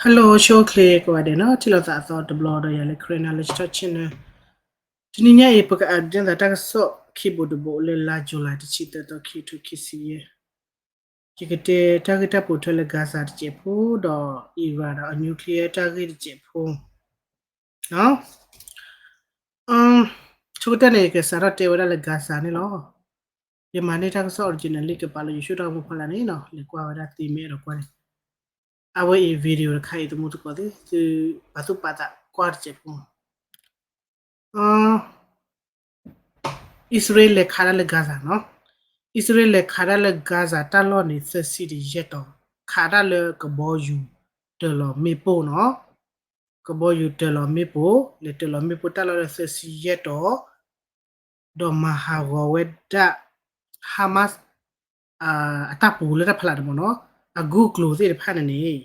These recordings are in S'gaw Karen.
Hello ဆိၣ်ချ့ကိးဂၤဒဲးနီၤ, ထံၣ်လိာ်သးအသီတဘျီဒီးယၤလၢ Karen Knowledge Talk Channel. တနံၤညါအံၤ ပက update သးတၢ်ကစီၣ်ခံဘိတဘိလၢလါ July တဆံသၢသီ ခံကထိခံဆံယဲၢ်, ယကတဲတၢ်ဂ့ၢ်တၢ်ပိာ်ထွဲလၢ Gaza တစဲးဖိဒီး Iran ဒီးအ nuclear တၢ်ဂ့ၢ်တစဲးဖိ ဆိကတၢၢ်န့ၣ် ယကစးထီၣ်တဲဝဲဒၣ်လၢ Gaza န့ၣ်လီၤ. ယမၤန့ၢ်တၢ်ကစီၣ် original လံ ကပာ်လၢ YouTube တၢ်ကမူၤဖီလာ်န့ၣ်နီၤ, လဲၤကွၢ်ဝဲဒၣ်သ့မ့ၢ်အဲၣ်ဒိးကွၢ်န့ၣ်, အဝဲအံၤ video တခါအံၤ သမူသကိးသ့ၣ် သုပာ်သူၣ်ပာ်သးကွၢ်တစဲးဖိ အံၣ်စရ့လးလဲၤခးတၢ်လၢ Gaza နီၤ, အံၣ်စရ့လးလဲၤခးတၢ်လၢ Gaza တၢ်လီၢ်န့ၣ် သၢဆံတယဲၢ်တီၤ, ခးတၢ်လၢကဘီယူၤတၢၤလီၤမ့ၣ်ပိၢ်နီၤ, ကဘီယူၤတၢၤလီၤမ့ၣ်ပိၢ်, လဲၤတၢၤလီၤမ့ၣ်ပိၢ်တၢ်လီၢ်လၢသၢဆံယဲၢ်တီၤ, ဒီးမၤဟးဂီၤဝဲဒၣ် Hamas အတၢ်ပူၤလၢတၢ်ဖီလာ်န့ၣ်မ့ၢ်နီၤ, အဂုၢ်အကျိၤသ့ၣ်တဖၣ်န့ၣ်န့ၣ်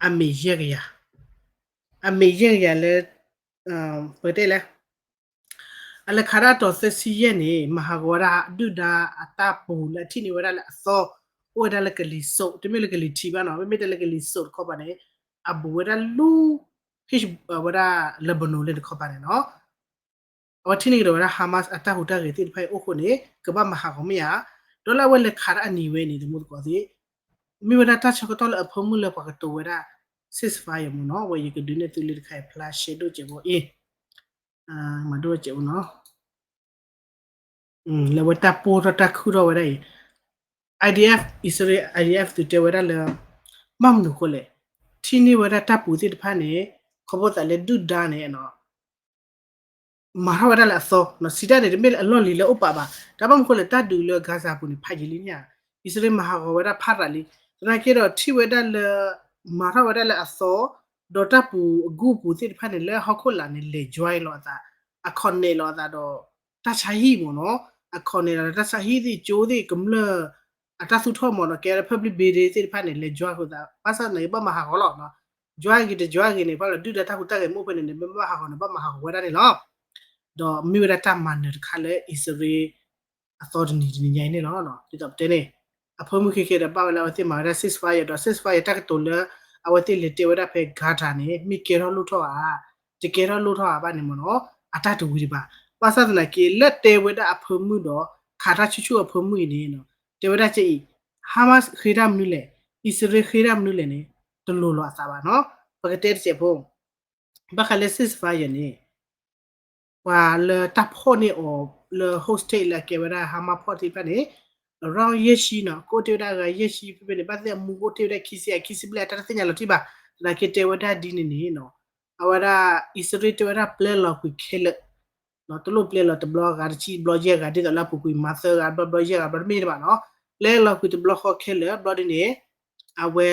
အမ့ၢ်ယဲၢ်ကယၤ, အမ့ၢ်ယဲၢ်ကယၤလၢ ပကတဲလဲၣ်, အလဲၤခးတၢ်အတီၤသၢဆံယဲၢ်န့ၣ် မၤဟးဂီၤဝဲဒၣ်ဒုၣ်ဒါအတၢ်ပူၤလၢအထံၣ်န့ၢ်ဝဲဒၣ်လၢအသီ, အိၣ်ဝဲဒၣ်လၢကလံၤစိး, တမ့ၢ်လၢကလံၤထံးဘၣ်နီၤ, မ့မ့ၢ်တဲလၢကလံၤစိးတခီပၤန့ၣ် အဘူးဝဲဒၣ်လူ ဝဲဒၣ် Lebanon လၢတခီပၤန့ၣ်နီၤ, အဝဲထံၣ်န့ၢ်ကဒီးဝဲဒၣ် Hamas အတၢ်ဟူးတၢ်ဂဲၤသ့ၣ်တဖၣ်အံၤအိၣ်ဃိန့ၣ် ကဘၣ်မၤဟးဂီၤမ့ၢ်ဧါ, ဒီးလၢအဝဲလဲၤခးတၢ်အနံၤဝဲန့ၣ် သမူသကိးသ့ၣ်, မ့ၢ်ဝဲဒၣ်တၢ်ဆၢကတီၢ်လၢအဖၢမုၢ်လၢပှၤကတိၤဝဲဒၣ် ceasefire မ့ၢ်နီၤ, ဝဲယကဒုးနဲၣ်သုလံတခါအံၤ ဖျါရှဲဒိၣ်စဲးဖိအံၤ, မၤဒိၣ်စဲးဖိနီၤ လၢဝဲတၢ်ပိၢ်ထီၣ်တၢ်ခုၣ်ထီၣ်ဝဲဒၣ်အံၤ, IDF, အံၣ်စရ့လး IDF သုးတဲဝဲဒၣ်လၢ ဘၣ်မနုၤဃိလဲၣ်, ထံၣ်န့ၢ်ဝဲဒၣ်တၢ်ပူၤသ့ၣ်တဖၣ်န့ၣ် ခီဖျိသးလၢဒုၣ်ဒါန့ၣ် မၤထီၣ်ဝဲဒၣ်လၢအသီ, စံးတၢ်န့ၣ် တမ့ၢ်လၢအလီၢ်လံၤလၢအအိၣ်ပာ်ဘၣ်, တၢ်ဘၣ်မနုၤဃိလဲၣ် တၢ်ဒုးလၢ Gaza ပူၤန့ၣ် ဖးယံာ်လံန့ၣ်ဧါ, အံၣ်စရ့လးမၤဟးဂီၤဝဲဒၣ်ဖးရၤလံ, သနာ်က့ဒီးထံၣ်ဝဲဒၣ်လၢ မၤထီၣ်ဝဲဒၣ်လၢအသီ, ဒီးတၢ်ပူၤအဂုၢ်အပူၤသ့ၣ်တဖၣ်န့ၣ် လၢဟီၣ်ခိၣ်လာ်န့ၣ် လဲၤ join လီၤအသး, အ connect လီၤအသးဒီး တၢ်ဆါဟံၣ်မ့ၢ်နီၤ, အ connect လီၤဒီးတၢ်ဆါဟံၣ်သ့ၣ်ကၠိသ့ၣ် ကမျၢၢ် အတၢ်သူၣ်ထီၣ်မ့ၢ်နီၤ ကဲ public building သ့ၣ်တဖၣ်န့ၣ် လဲၤ join အဃိသး, ဘၣ်ဆၣ်သနာ်က့ဘၣ်မၤဟးဂီၤလီၤ, join ဂ့ၤတ join ဂ့ၤန့ၣ် ဘၣ်လီၤဒုၣ်ဒါတၢ်ဟူးတၢ်ဂဲၤမ့ၢ်အိၣ်ဖဲန့ၣ်န့ၣ် မ့ၢ်ဘၣ်ဟးဂီၤန့ၣ် ဘၣ်မၤဟးဂီၤဝဲဒၣ်န့ၣ်လီၤ. ဒီးမ့ၢ်ဝဲဒၣ်တၢ်မၤနၢၤတခါလၢအံၣ်စရ့လး အသီတနံၤတနံၤညါအံၤန့ၣ်လီၤ. ဒ်သိးပတဲန့ၣ် အဖၢမုၢ်ခဲကဲဒီးဘၣ်ဝဲလၢအဝဲသ့ၣ်မၤဝဲဒၣ် ceasefire ဒီး ceasefire တၢ်ကတိၤလၢ အဝဲသ့ၣ်လဲၤတဲဝဲဒၣ်ဖဲ Gaza န့ၣ် မ့ၢ်ကဲထီၣ်လိၣ်ထီၣ်ဧါ, တကဲထီၣ်လိၣ်ထီၣ်ဧါဘၣ်န့ၣ်မ့ၢ်နီၤ အတၢ်တဝံၤဒံးဘၣ်. ဘၣ်ဆၣ်သနာ်က့ လၢတဲဝဲဒၣ်အဖၢမုၢ်ဒီး ခးတၢ်ဆူၣ်ဆူၣ်အဖၢမုၢ်အံၤန့ၣ် တဲဝဲဒၣ်ကဲအံၤ Hamas ဃ့တၢ်မနုၤလဲၣ်, အံၣ်စရ့လးဃ့တၢ်မနုၤလဲၣ်န့ၣ် တလိၤလီၤအသးဘၣ်နီၤ. ပကတဲတစဲးဖိ ဘၣ်ဃးလၢ ceasefire န့ၣ် ပှၤလၢတၢ်ဖီၣ်န့ၢ်အီၤလၢ hostage လၢအကဲဝဲဒၣ် Hamas ဖီၣ်သ့ၣ်တဖၣ်န့ၣ် around ယဲၢ်ဆံနီၤ, ကအိၣ်တ့ၢ်ဝဲဒၣ်အဂၤယဲၢ်ဆံဖဲဖဲန့ၣ် ဘၣ်သ့ၣ်အမူကအိၣ်တ့ၢ်ဝဲဒၣ်ခံဆံ ခံဆံဘျဲၣ်အတၢ်တသ့ၣ်ညါလီၤတံၢ်ဘၣ်. သနာ်က့တဲဝဲဒၣ်ဒ်န့ၣ်န့ၣ်နီၤ အဝဲဒၣ် အံၣ်စရ့လးတဲဝဲဒၣ်ပျဲလီၤကွံာ်ခဲလၢာ် တလိၣ်ပျဲလီၤတဘျီဂၤတဆံဘျီယဲၢ်ဂၤ ဒ်သိးလၢအပူၤကွံာ်မၤသၢဂၤဘျီဘျီယဲၢ်ဂၤဘျီ တမ့ၢ်ဘၣ်နီၤ, ပျဲလီၤကွံာ်တဘျီဃီခဲလၢာ်ဘျီဒ်န့ၣ် အဝဲ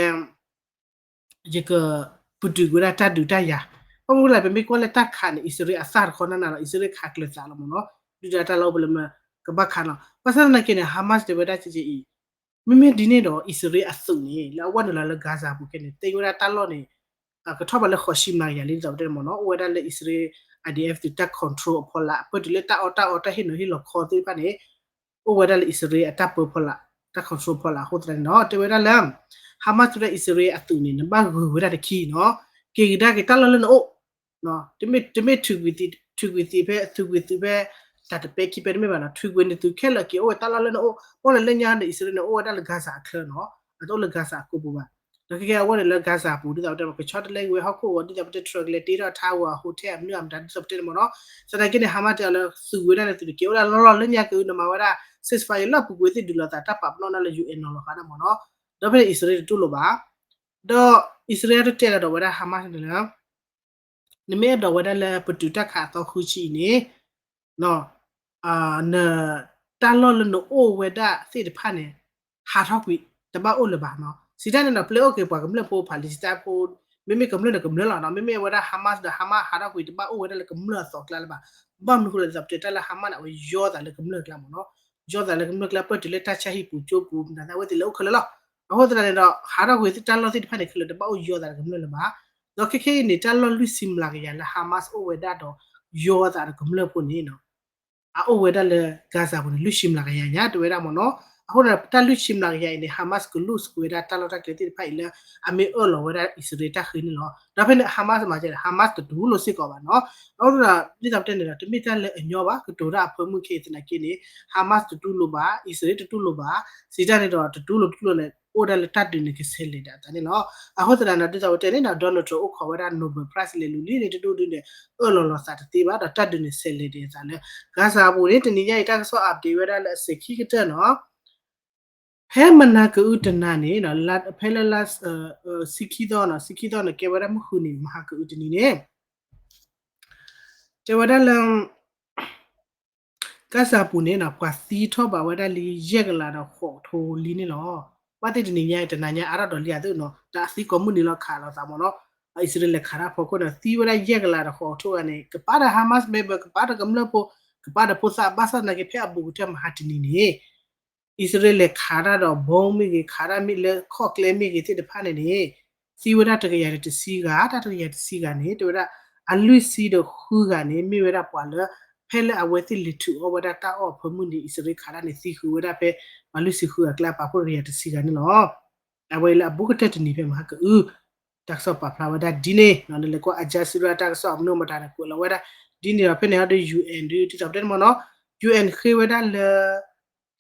ယကပတုာ်ကွံာ်ဝဲဒၣ်တၢ်ဒုးတၢ်ယၤ. ဘၣ်မနုၤလဲၣ် ပမ့ၢ်ကွၢ်လၢတၢ်ခးန့ၣ် အံၣ်စရ့လးအသၣ်တခီနၢ်နၢ်လီၤ, အံၣ်စရ့လးခးကျၢၤသးလီၤမ့ၢ်နီၤ, ဒုၣ်ဒါတၢ်လီၢ်အိၣ်လၢမ့ၢ် ကဘၣ်ခးနီၤ. ဘၣ်ဆၣ်သနာ်က့န့ၣ် Hamas တဲဝဲဒၣ်ကဲအံၤ မ့မ့ၢ်ဒ်န့ၣ်ဒီး အံၣ်စရ့လးအသုးန့ၣ် လၢအဝဲနုာ်လီၤလၢ Gaza ပူၤခဲန့ၣ် သ့ဝဲဒၣ်တၢ်လီၢ်န့ၣ် ကထီၣ်ဘးလၢဃိးဆံမျးကယၤလံ ဒ်သိးပတဲန့ၣ်မ့ၢ်နီၤ, အိၣ်ဝဲဒၣ်လၢအံၣ်စရ့လး IDF သုးတၢ် control အဖီလာ် ပၢၢ်တုၤလၢတၢ်အီၣ်တၢ်အီတၢ်ဟ့ၣ်နီၤဟ့ၣ်လီၤခီသ့ၣ်တဖၣ်န့ၣ် အိၣ်ဝဲဒၣ်လၢအံၣ်စရ့လးအတၢ်ပၢဖီလာ် တၢ် control ဖီလာ်အဃိသတးန့ၣ်နီၤ, တဲဝဲဒၣ်လၢ Hamas တဲဝဲဒၣ်အံၣ်စရ့လးအသုးန့ၣ် နဘၣ်ဂုာ်ဝဲဒၣ်တခံနီၤ, က့ၤကဒါက့ၤတၢ်လီၢ်လၢနအိၣ်, တမ့ၢ် တမ့ၢ် ထုးကွံာ်သံးဖဲ ထုးကွံာ်သံးဖဲ တၢ်တပဲခံပဲတမ့ၢ်ဘၣ်နီၤ, ထုးကွံာ်နသုးခဲလၢာ်က့ၤအိၣ်ဝဲတၢ်လီၢ်လၢနအိၣ်, ဘၣ်လၢလၢညါဒီးအံၣ်စရ့လးန့ၣ် အိၣ်ဝဲဒၣ်လၢ Gaza အချၢနီၤ, အတအိၣ်လၢ Gaza အကိးပူၤဘၣ်. ဒီးခဲကဲအဝဲန့ၣ်လၢ Gaza အပူၤ ဒ်သိးပတဲမ့ၢ် ကဆီတလဲက့ၤဝဲဟီၣ်ခိၣ်အဂီၤ ဒ်သိးပတဲ truck လဲၤတ့ထီၣ်ထါဝဲ hotel အမနုၤအမတၤ ဒ်သိးပတဲန့ၣ်မ့ၢ်နီၤ, သနာ်က့န့ၣ် Hamas တဲအီၤလၢသုးဝဲဒၣ်န့ၣ် သုးတက့ၤအိၣ်ဒၣ်လီၢ်လီၢ်လၢညါက့ၤ နမၤဝဲဒၣ် ceasefire လၢအပူၤကွံာ်သ့ၣ်ဒုးလိာ်သးတၢ်ပာ်ပနီၣ်ဒၣ်လၢ UN နီၤလီၤဃာ်ဒၣ်မ့ၢ်နီၤ, ဒီးဖဲန့ၣ်အံၣ်စရ့လးတတူၢ်လိာ်ဘၣ် ဒီးအံၣ်စရ့လးတတဲကဒီးဝဲဒၣ် Hamas န့ၣ်လၢ နမ့ၢ်အဲၣ်ဒိးဝဲဒၣ်လၢပတုာ်တၢ်ခးအသီဃုဆံအံၤန့ၣ် န တၢ်လီၢ်လၢနအိၣ်ဝဲဒၣ်သ့ၣ်တဖၣ်န့ၣ် ဟးထီၣ်ကွံာ် တဘၣ်အိၣ်လၢၤဘၣ်နီၤ. စံးတၢ်န့ၣ်ဒီး ပျဲအိၣ်က့ၤပှၤကမျၢၢ်ဖိ Palestine ဖိ မ့မ့ၢ်ကမျၢၢ်ဒီးကမျၢၢ်လီၤနီၤ, မ့မ့ၢ်ဝဲဒၣ် Hamas ဒီး Hamas ဟးထီၣ်ကွံာ် တဘၣ်အိၣ်ဝဲဒၣ်လၢကမျၢၢ်အသီကျါလၢၤဘၣ်. ဘၣ်မနုၤဃိလဲၣ် ဒ်သိးပတဲတၢ်လၢ Hamas န့ၣ် အဝဲယီသးလၢကမျၢၢ်ကျါမ့ၢ်နီၤ, ယီသးလၢကမျၢၢ်ကျါ ပၢၢ်တုၤလၢတၢ်ဆါဟံၣ်ပူၤကၠိပူၤ မတၤသ့ၣ်အဝဲသ့ၣ်လဲၤအိၣ်ခဲလၢာ်လီၤ. အဃိသတးန့ၣ်ဒီး ဟးထီၣ်ကွံာ်တၢ်လီၢ်သ့ၣ်တဖၣ်န့ၣ်ခဲလၢာ် တဘၣ်အိၣ်ယီသးလၢကမျၢၢ်လၢၤဘၣ်. ဒီးခဲခဲအံၤန့ၣ် တၢ်လီၢ်လွံၢ်ဆံမျးကယၤလၢ Hamas အိၣ်ဝဲဒၣ်ဒီး ယီသးဒီးကမျၢၢ်ဖိန့ၣ်နီၤ အအိၣ်ဝဲဒၣ်လၢ Gaza ပူၤန့ၣ် လွံၢ်ဆံမျးကယၤညါ တဲဝဲဒၣ်မ့ၢ်နီၤ. အဃိဒီး တၢ်လွံၢ်ဆံမျးကယၤအံၤန့ၣ် Hamas ကလူးစကွဲးဝဲဒၣ်တၢ်လီၢ်တၢ်ကျဲသ့ၣ်တဖၣ်အံၤလၢ အမ့ၢ်အၢၣ်လီၤဝဲဒၣ်အံၣ်စရ့လးတၢ်ဃ့န့ၣ်လီၤ. ဒီးဖဲန့ၣ် Hamas မၤကဲဒီး Hamas တတူၢ်လိာ်စ့ၢ်ကီးဘၣ်နီၤ. အဃိဒီး ဒ်သိးပတဲန့ၣ်ဒီး တမ့ၢ်တၢ်လၢအညီဘၣ် ကတိၤတၢ်အဖၢမုၢ်ခဲအံၤသနာ်က့န့ၣ် Hamas တတူၢ်လိာ်ဘၣ်, အံၣ်စရ့လးတတူၢ်လိာ်ဘၣ်, စံးတၢ်န့ၣ်ဒီး တတူၢ်လိာ်တတူၢ်လိာ်န့ၣ် အိၣ်ဒၣ်လၢတၢ်ဒုးန့ၣ်ကဆဲးလဲၤဒၣ်အသးန့ၣ်လီၤ. အဃိသတးဒီး ဒ်သိးပတဲန့ၣ်ဒီး Donald Trump အိၣ်ခိးဝဲဒၣ် Nobel Prize လဲၤလူၤလံန့ၣ် တဒူၣ်ဒုန့ၣ် အၢၣ်လီၤလီၤသးတသ့ဘၣ် ဒီးတၢ်ဒုးန့ၣ်ဆဲးလဲၤဒၣ်အသးလၢ Gaza အပူၤန့ၣ် တနံၤညါအံၤတၢ်ကစီၣ် update ဝဲဒၣ်လၢအစဲးခံကတၢၢ်နီၤ ဖဲမနၤကအုတနၤန့ၣ် ဖဲလၢလါ ဆံခံသီနီၤ ဆံခံသီန့ၣ် ကဲဝဲဒၣ်မုၢ်ဃုနံၤ မဟါကအုတနံၤန့ၣ် တဲဝဲဒၣ်လၢ Gaza ပူၤန့ၣ်နီၤ ပှၤသံထီၣ်ဘၣ်ဝဲဒၣ်လံ ယဲၢ်ကလးဒီးဃိးကထိလံန့ၣ်လီၤ. ဘၣ်သ့ၣ်တနံၤညါအံၤ တနၤညါအါထီၣ်ဒီးလံအသ့ၣ်နီၤ တၢ်အသံကိးမုၢ်နံၤလီၤခးလိာ်သးမ့ၢ်နီၤ အံၣ်စရ့လးလဲၤခးတၢ်ဖီခိၣ်န့ၣ် သံဝဲဒၣ်ယဲၢ်ကလးဒီးဃိးကထိဂၤန့ၣ် ကပၤဒီး Hamas member ကပၤဒီးကမျၢၢ်ဖိ ကပၤဒီးဖိသၣ် ဘၣ်ဆၣ်သနာ်က့ဖဲအဘူးကတၢၢ်မဟါတနံၤန့ၣ် အံၣ်စရ့လးလဲၤခးတၢ်ဒီး bomb မ့ၢ်ဂ့ၤ ခးတၢ်မ့ၢ်လၢခီၣ်ကျဲမ့ၢ်ဂ့ၤသ့ၣ်တဖၣ်န့ၣ်န့ၣ် သံဝဲဒၣ်တကယၤဒီးတဆံဂၤ တၢ်တကယၤတဆံဂၤန့ၣ် တဲဝဲဒၣ် အလွံၢ်ဆံဒီးဃုဂၤန့ၣ် မ့ၢ်ဝဲဒၣ်ပှၤလၢ ဖဲလၢအဝဲသ့ၣ်လဲၤထုးအီၣ်ဝဲဒၣ်တၢ်အီၣ်အဖၢမုၢ်နံၤ အံၣ်စရ့လးခးတၢ်န့ၣ် သံဃုာ်ဝဲဒၣ်ဖဲ အလွံၢ်ဆံဃုဂၤအကျါ ပာ်ဖှိၣ်တကယၤတဆံဂၤန့ၣ်လီၤ. အဝဲအံၤလၢအဘူးကတၢၢ်တနံၤဖဲမဟါကအု တၢ်ကစီၣ်ပာ်ဖျါဝဲဒၣ်ဒ်န့ၣ် နလဲၤကွၢ် Al Jazeera တၢ်ကစီၣ်အမနုၤမတၤန့ၣ် ကွဲးလီၤဝဲဒၣ်ဒ်န့ၣ်ဒီး ဖဲန့ၣ်ဟီဒီး UN ဒ် ဒ်သိးပတဲန့ၣ်မ့ၢ်နီၤ UN ဃ့ဝဲဒၣ်လၢ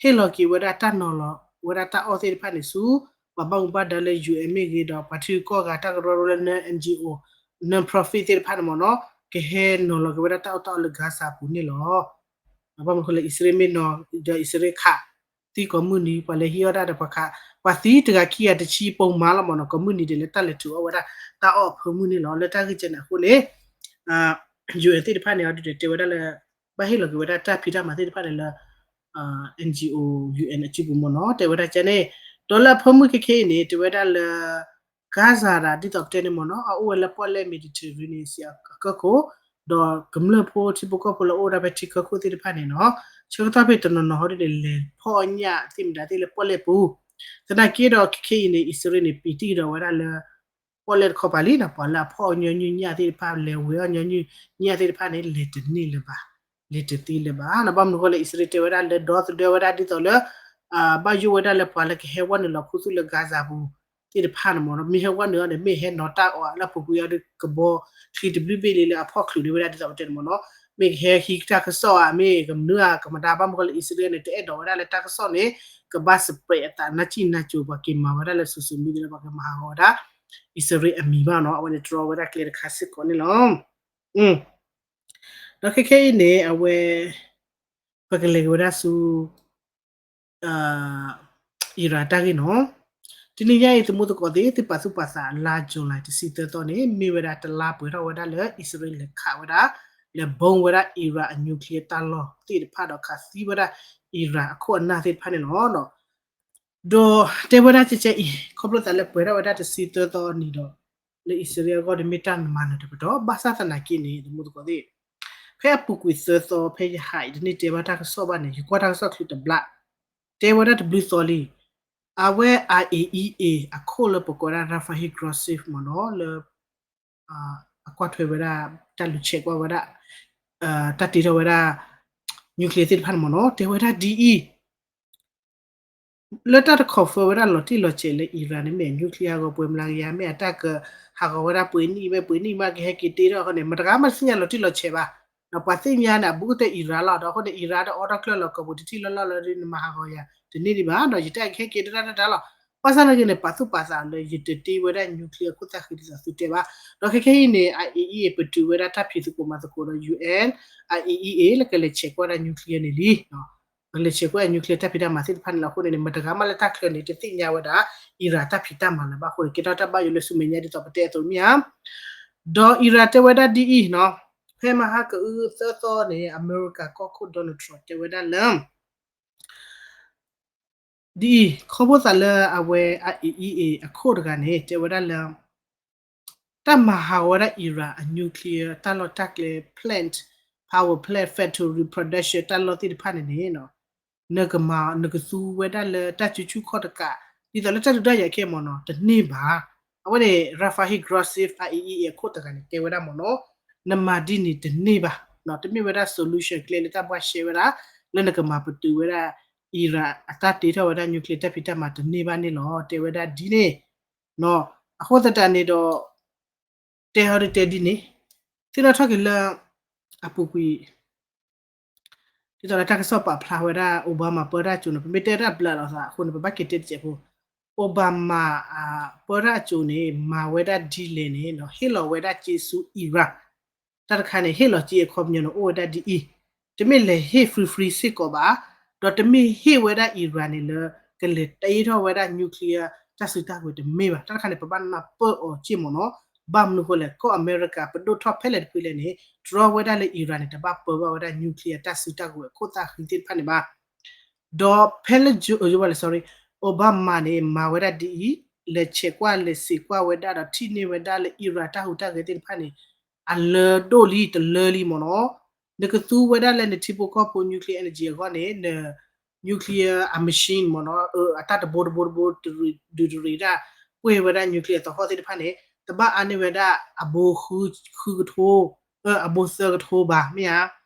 ဟ့ၣ်လီၤက့ၤဝဲဒၣ်တၢ်နီၤလီၤဝဲဒၣ်တၢ်အီၣ်သ့ၣ်တဖၣ်န့ၣ်ဆူ ပှၤဘၣ်မူဘၣ်ဒါလၢ UN မ့ၢ်ဂ့ၤဒီး ပှၤထံကီၢ်ဂၤတၢ်ကရၢကရိလၢ non-NGO non-profit သ့ၣ်တဖၣ်န့ၣ်မ့ၢ်နီၤ ကဟဲနီၤလီၤက့ၤဝဲဒၣ်တၢ်အီၣ်တၢ်အီလၢ Gaza ပူၤန့ၣ်လီၤ. ဘၣ်မနုၤဃိလၢအံၣ်စရ့လးမ့ၢ်နီၤဒီးအံၣ်စရ့လးခး သံကိးမုၢ်နံၤ ပှၤလဲၤဟံးအီၣ်တၢ်ဒီးပှၤခး ပှၤသံတဂၤခံဂၤတဆံပိာ်မၤလီၤမ့ၢ်နီၤ ကိးမုၢ်နံၤဒဲးလၢတၢ်လဲၤထုးအီၣ်ဝဲဒၣ်တၢ်အီၣ်အဖၢမုၢ်န့ၣ်လီၤ. လၢတၢ်ဂ့ၢ်ကဲန့ၣ်အဃိန့ၣ် UN သ့ၣ်တဖၣ်န့ၣ် အဒုးတဲဝဲဒၣ်လၢ ဘၣ်ဟ့ၣ်လီၤက့ၤဝဲဒၣ်တၢ်ဖံးတၢ်မၤသ့ၣ်တဖၣ်န့ၣ်လၢ NGO UN အစုပူၤမ့ၢ်နီၤ တဲဝဲဒၣ်ကဲန့ၣ် ဒီးလၢအဖၢမုၢ်ခဲခဲအံၤန့ၣ် တဲဝဲဒၣ်လၢ Gaza ဒ်သိးပတဲန့ၣ်မ့ၢ်နီၤ အအိၣ်ဝဲလၢပီၣ်လဲၣ် Mediterranean အကၢၢ်ခိၣ် ဒီးကမျၢၢ်ဖိထံဖိကီၢ်ဖိလၢအိၣ်ဒၣ်ဖဲထံကၢၢ်ခိၣ်သ့ၣ်တဖၣ်န့ၣ်နီၤ ဆၢကတီၢ်ဖဲတနီၤနီၤဟီဒ်န့ၣ် လဲၤဖီၣ်အီၣ်ညၣ်သ့ၣ်မတၤသ့ၣ်လၢပီၣ်လဲၣ်ပူၤ သနာ်က့ဒီးခဲခဲအံၤန့ၣ် အံၣ်စရ့လးန့ၣ် ပံာ်တံၢ်ကဒီးဝဲဒၣ်လၢ ပီၣ်လဲၣ်တခီပၤလံနီၤ ပှၤလၢအဖီၣ်အီၣ်ညီနုၢ်ညၣ်သ့ၣ်တဖၣ် လဲၤဝဲအီၣ်ညီနုၢ်ညၣ်သ့ၣ်တဖၣ်န့ၣ် လဲၤတန့ၢ်လၢၤဘၣ် လဲၤတသ့လၢၤဘၣ်နီၤ. ဘၣ်မနုၤဃိလၢအံၣ်စရ့လးတဲဝဲဒၣ်လၢဒီသဒၢဝဲဒၣ်ဒ်သိးလၢ ဘၣ်ယိၣ်ဝဲဒၣ်လၢပှၤလၢကဟဲဝဲနုာ်လီၤခူသူၣ်လၢ Gaza ပူၤသ့ၣ်တဖၣ်န့ၣ်မ့ၢ်နီၤ မ့ၢ်ဟဲဝဲနုာ်အီၤန့ၣ် မ့ၢ်ဟဲနီၤတၢ်အီၣ်လၢအပူၤကွံာ်အီၤဒီးကဘီချံတဘျုးဘ့ၣ်လံလၢအဖီၣ်ချုးန့ၢ်ဝဲဒၣ်ဒ်သိးပတဲန့ၣ်မ့ၢ်နီၤ မ့ၢ်ကဟဲဟံးတၢ်ကစီၣ်ဧါ မ့ၢ်ကမနုၤဧါ ကမတၤ ဘၣ်မနုၤဃိလၢအံၣ်စရ့လးန့ၣ် တအဲၣ်ဒိးဝဲဒၣ်လၢတၢ်ကစီၣ်န့ၣ် ကဘၣ် spread အသးနၢ်စံၣ်နၢ်စိၤ ပှၤက့ၤမၤဝဲဒၣ်လၢ social media လၢပှၤကမၤဟးဂီၤဝဲဒၣ် အံၣ်စရ့လးအမံၤဘၣ်နီၤ အဝဲန့ၣ်တြီဝဲဒၣ်ကျဲတခါစ့ၢ်ကီးန့ၣ်လီၤ. ဒီးခဲခဲအံၤန့ၣ် အဝဲ ပကလဲၤက့ၤဝဲဒၣ်ဆူ Iran တၢ်ဂ့ၢ်နီၤ. တနံၤညါအံၤ သမူသကိးသ့ၣ် သုပာ်သူၣ်ပာ်သးလါ July တဆံသၢသီန့ၣ် မ့ၢ်ဝဲဒၣ်တလါပှဲၤထီၣ်ဝဲဒၣ်လၢအံၣ်စရ့လးလဲၤခးဝဲဒၣ် လဲၤ bomb ဝဲဒၣ် Iran အ nuclear တၢ်လီၢ်သ့ၣ်တဖၣ်ဒီးခးသံဝဲဒၣ် Iran အခိၣ်အနၢ်သ့ၣ်တဖၣ်န့ၣ်လီၤ. ဒီးတဲဝဲဒၣ်ကဲကဲအံၤ ခီဖျိသးလၢပှဲၤထီၣ်ဝဲဒၣ်တဆံသၢသီအနံၤဒီး လၢအံၣ်စရ့လးအဂီၢ်ဒီးမ့ၢ်တၢ်မၤနၢၤတပတီၢ် ဘၣ်ဆၣ်သနာ်က့န့ၣ် သမူသကိးသ့ၣ် ဖဲအပူၤကွံာ်သၢသီ ဖဲယဟးအံၤတန့ၢ်တဲဘၣ်တၢ်ကစီၣ်ဘၣ်န့ၣ် ယကွၢ်တၢ်ကစီၣ်ချုးတဘျီ တဲဝဲဒၣ်တဘျုးသီလံ အဝဲ IAEA အခိၣ်လၢပကိးဝဲဒၣ် Rafael Grossi မ့ၢ်နီၤ လၢ အကွၢ်ထွဲဝဲဒၣ် တၢ်လူၤဆဲးကွၢ်ဝဲဒၣ် တၢ်တ့ထီၣ်ဝဲဒၣ် nuclear သ့ၣ်တဖၣ်န့ၣ်မ့ၢ်နီၤ တဲဝဲဒၣ်ဒ်အံၤ လၢတၢ်တ confirm ဝဲဒၣ်လီၤတံၢ်လီၤဆဲးလၢ Iran န့ၣ် မ့ၢ် nuclear ဟးဂီၤပှဲၤမျးကယၤ မ့ၢ်အတၢ်ကဟးဂီၤဝဲဒၣ်ပှဲၤနံၣ် မ့ၢ်ပှဲၤနံၣ်မးကဟဲက့ၤတ့ထီၣ်အဃိန့ၣ် မတဂၤမးတသ့ၣ်ညါလီၤတံၢ်လီၤဆဲးဘၣ်. ဒီးပှၤသ့ၣ်ညါန့ၣ် အဘူးကတၢၢ် Iran လီၤ. ဒီးအဃိန့ၣ် Iran ဒီးအိးထီၣ်ကျၢၢ်လီၤ ကိာ်ပူၤတထံၣ်လီၢ်လီၢ်လၢ နမၤဟးဂီၤယၤတန့ၢ်ဒံးဘၣ်ဒီး ယတၢ်ကဟဲက့ၤတၢ်တၢ်တၢ်လီၤ. ဘၣ်ဆၣ်သနာ်က့န့ၣ် ပာ်သူၣ်ပာ်သးလၢ ယတတ့ဝဲဒၣ် nuclear အခိၣ်သၣ်ဃံဒ်သိးသုတဲဘၣ်. ဒီးခဲခဲအံၤန့ၣ် IAEA ပတုာ်ဝဲဒၣ်တၢ်ဖံးသကိးမၤသကိးဒီး UN, IAEA လၢကလဲၤဆဲးကွၢ်ဒၣ် nuclear န့ၣ်လံ ကလဲၤဆဲးကွၢ် nuclear တၢ်ဖံးတၢ်မၤသ့ၣ်တဖၣ်န့ၣ်လီၤ. အဃိန့ၣ်န့ၣ် မတဂၤမးလၢတၢ်ချၢန့ၣ် တသ့ၣ်ညါဝဲဒၣ် Iran တၢ်ဖံးတၢ်မၤလၢၤဘၣ်အဃိန့ၣ် ကဲထီၣ်တၢ်ဘၣ်ယိၣ်လၢဆူမဲာ်ညါဒ်သိးပတဲအသိးမ့ၢ်ဧါ. ဒီး Iran တဲဝဲဒၣ်ဒ်အံၤနီၤ, ဖဲမဟါကအုသၢသီန့ၣ် အမဲရကၤကီၢ်ခိၣ် Donald Trump တဲဝဲဒၣ်လၢ ဒ်အံၤ ခီဖျိသးလၢအဝဲ IAEA အခိၣ်တဂၤန့ၣ် တဲဝဲဒၣ်လၢ တၢ်မၤဟးဂီၤဝဲဒၣ် Iran အ nuclear တၢ်လီၢ်တၢ်ကျဲ plant, power plant, factory, production တၢ်လီၢ်သ့ၣ်တဖၣ်န့ၣ်န့ၣ် နကမၤ နကသူဝဲဒၣ်လၢတၢ်စုဆူၣ်ခီၣ်တကး ဒ်သိးလၢတၢ်ဒုးတၢ်ယၤခဲအံၤမ့ၢ်နီၤ တန့ၢ်ဘၣ်. အဝဲန့ၣ် Rafael Grossi IAEA အခိၣ်တဂၤန့ၣ် တဲဝဲဒၣ်မ့ၢ်နီၤ နမၤဒ်န့ၣ်တန့ၢ်ဘၣ်, တမ့ၢ်ဝဲဒၣ် solution ကျဲလၢတၢ်ဘှါရှဲဝဲဒၣ် လၢနကမၤပတုာ်ဝဲဒၣ် Iran အတၢ်တ့ထီၣ်ဝဲဒၣ် nuclear တၢ်ဖံးတၢ်မၤတန့ၢ်ဘၣ်န့ၣ်လီၤ တဲဝဲဒၣ်ဒ်န့ၣ်. အဃိသတးန့ၣ်ဒီး တဲဟီဒုးတဲဒ်န့ၣ် သ့ၣ်နီၣ်ထီၣ်က့ၤလၢ အပူၤကွံာ် ဒ်သိးလၢတၢ်ကစီၣ်ပာ်ဖျါဝဲဒၣ် Obama ပၢတၢ်အစိၤန့ၣ် ပမ့ၢ်တဲတၢ်ဘျးလီၤသးအဃိန့ၣ် ပဘၣ်က့ၤတဲတစဲးဖိ Obama ပၢတၢ်အစိၤန့ၣ် မၤဝဲဒၣ်ဒ်လဲၣ်န့ၣ် ဟ့ၣ်လီၤဝဲဒၣ်စ့ဆူ Iran တၢ်တခါန့ၣ် ဟ့ၣ်လီၤစ့အခီပညီန့ၣ် အိၣ်ဝဲဒၣ်ဒ်အံၤ, တမ့ၢ်လဲၤဟ့ၣ် free free စ့ၢ်ကီးဘၣ်, ဒီးတမ့ၢ်ဟ့ၣ်ဝဲဒၣ် Iran န့ၣ်လၢ ကလဲၤတ့ထီၣ်ဝဲဒၣ် nuclear တၢ်စုတၢ်ကဝဲၤတမ့ၢ်ဘၣ်. တၢ်တခါန့ၣ် ပဘၣ်နၢ်ပၢၢ်အီၤစ့ၢ်မ့ၢ်နီၤ. ဘၣ်မနုၤဃိလဲၣ် ကီၢ်အမဲရကၤ ပဒိၣ်ထီၣ်ဖဲလဲၣ်တဖုလဲၣ်န့ၣ် တြီဝဲဒၣ်လၢ Iran န့ၣ် တဘၣ်ပၢဘၣ်ဝဲဒၣ် nuclear တၢ်စုတၢ်ကဝဲၤခိၣ်သၣ်ဃံသ့ၣ်တဖၣ်န့ၣ်ဘၣ်. ဒီးဖဲလၢ sorry, Obama န့ၣ် မၤဝဲဒၣ်ဒ်အံၤ, လဲၤဆဲးကွၢ်လဲၤစံးကွၢ်ဝဲဒၣ်ဒီးထံၣ်န့ၢ်ဝဲဒၣ်လၢ Iran တၢ်ဟူးတၢ်ဂဲၤသ့ၣ်တဖၣ်န့ၣ် အလၢဒိၣ်လံတလၢလံမ့ၢ်နီၤ. နကသူဝဲဒၣ်လၢနထံဖိကီၢ်ဖိ nuclear energy အဂီၢ်န့ၣ် န nuclear အ machine မ့ၢ်နီၤ, အတၢ်တဘိတဘိတဘိ ဒုးတရံးဒၣ် ပှ့ၢ်ဝဲဒၣ် nuclear သဟီၣ်သ့ၣ်တဖၣ်န့ၣ် တဘၣ်အါန့ၢ်ဝဲဒၣ်အဘိဃုကထိ အဘိသၢကထိဘၣ် မ့ၢ်ဧါ.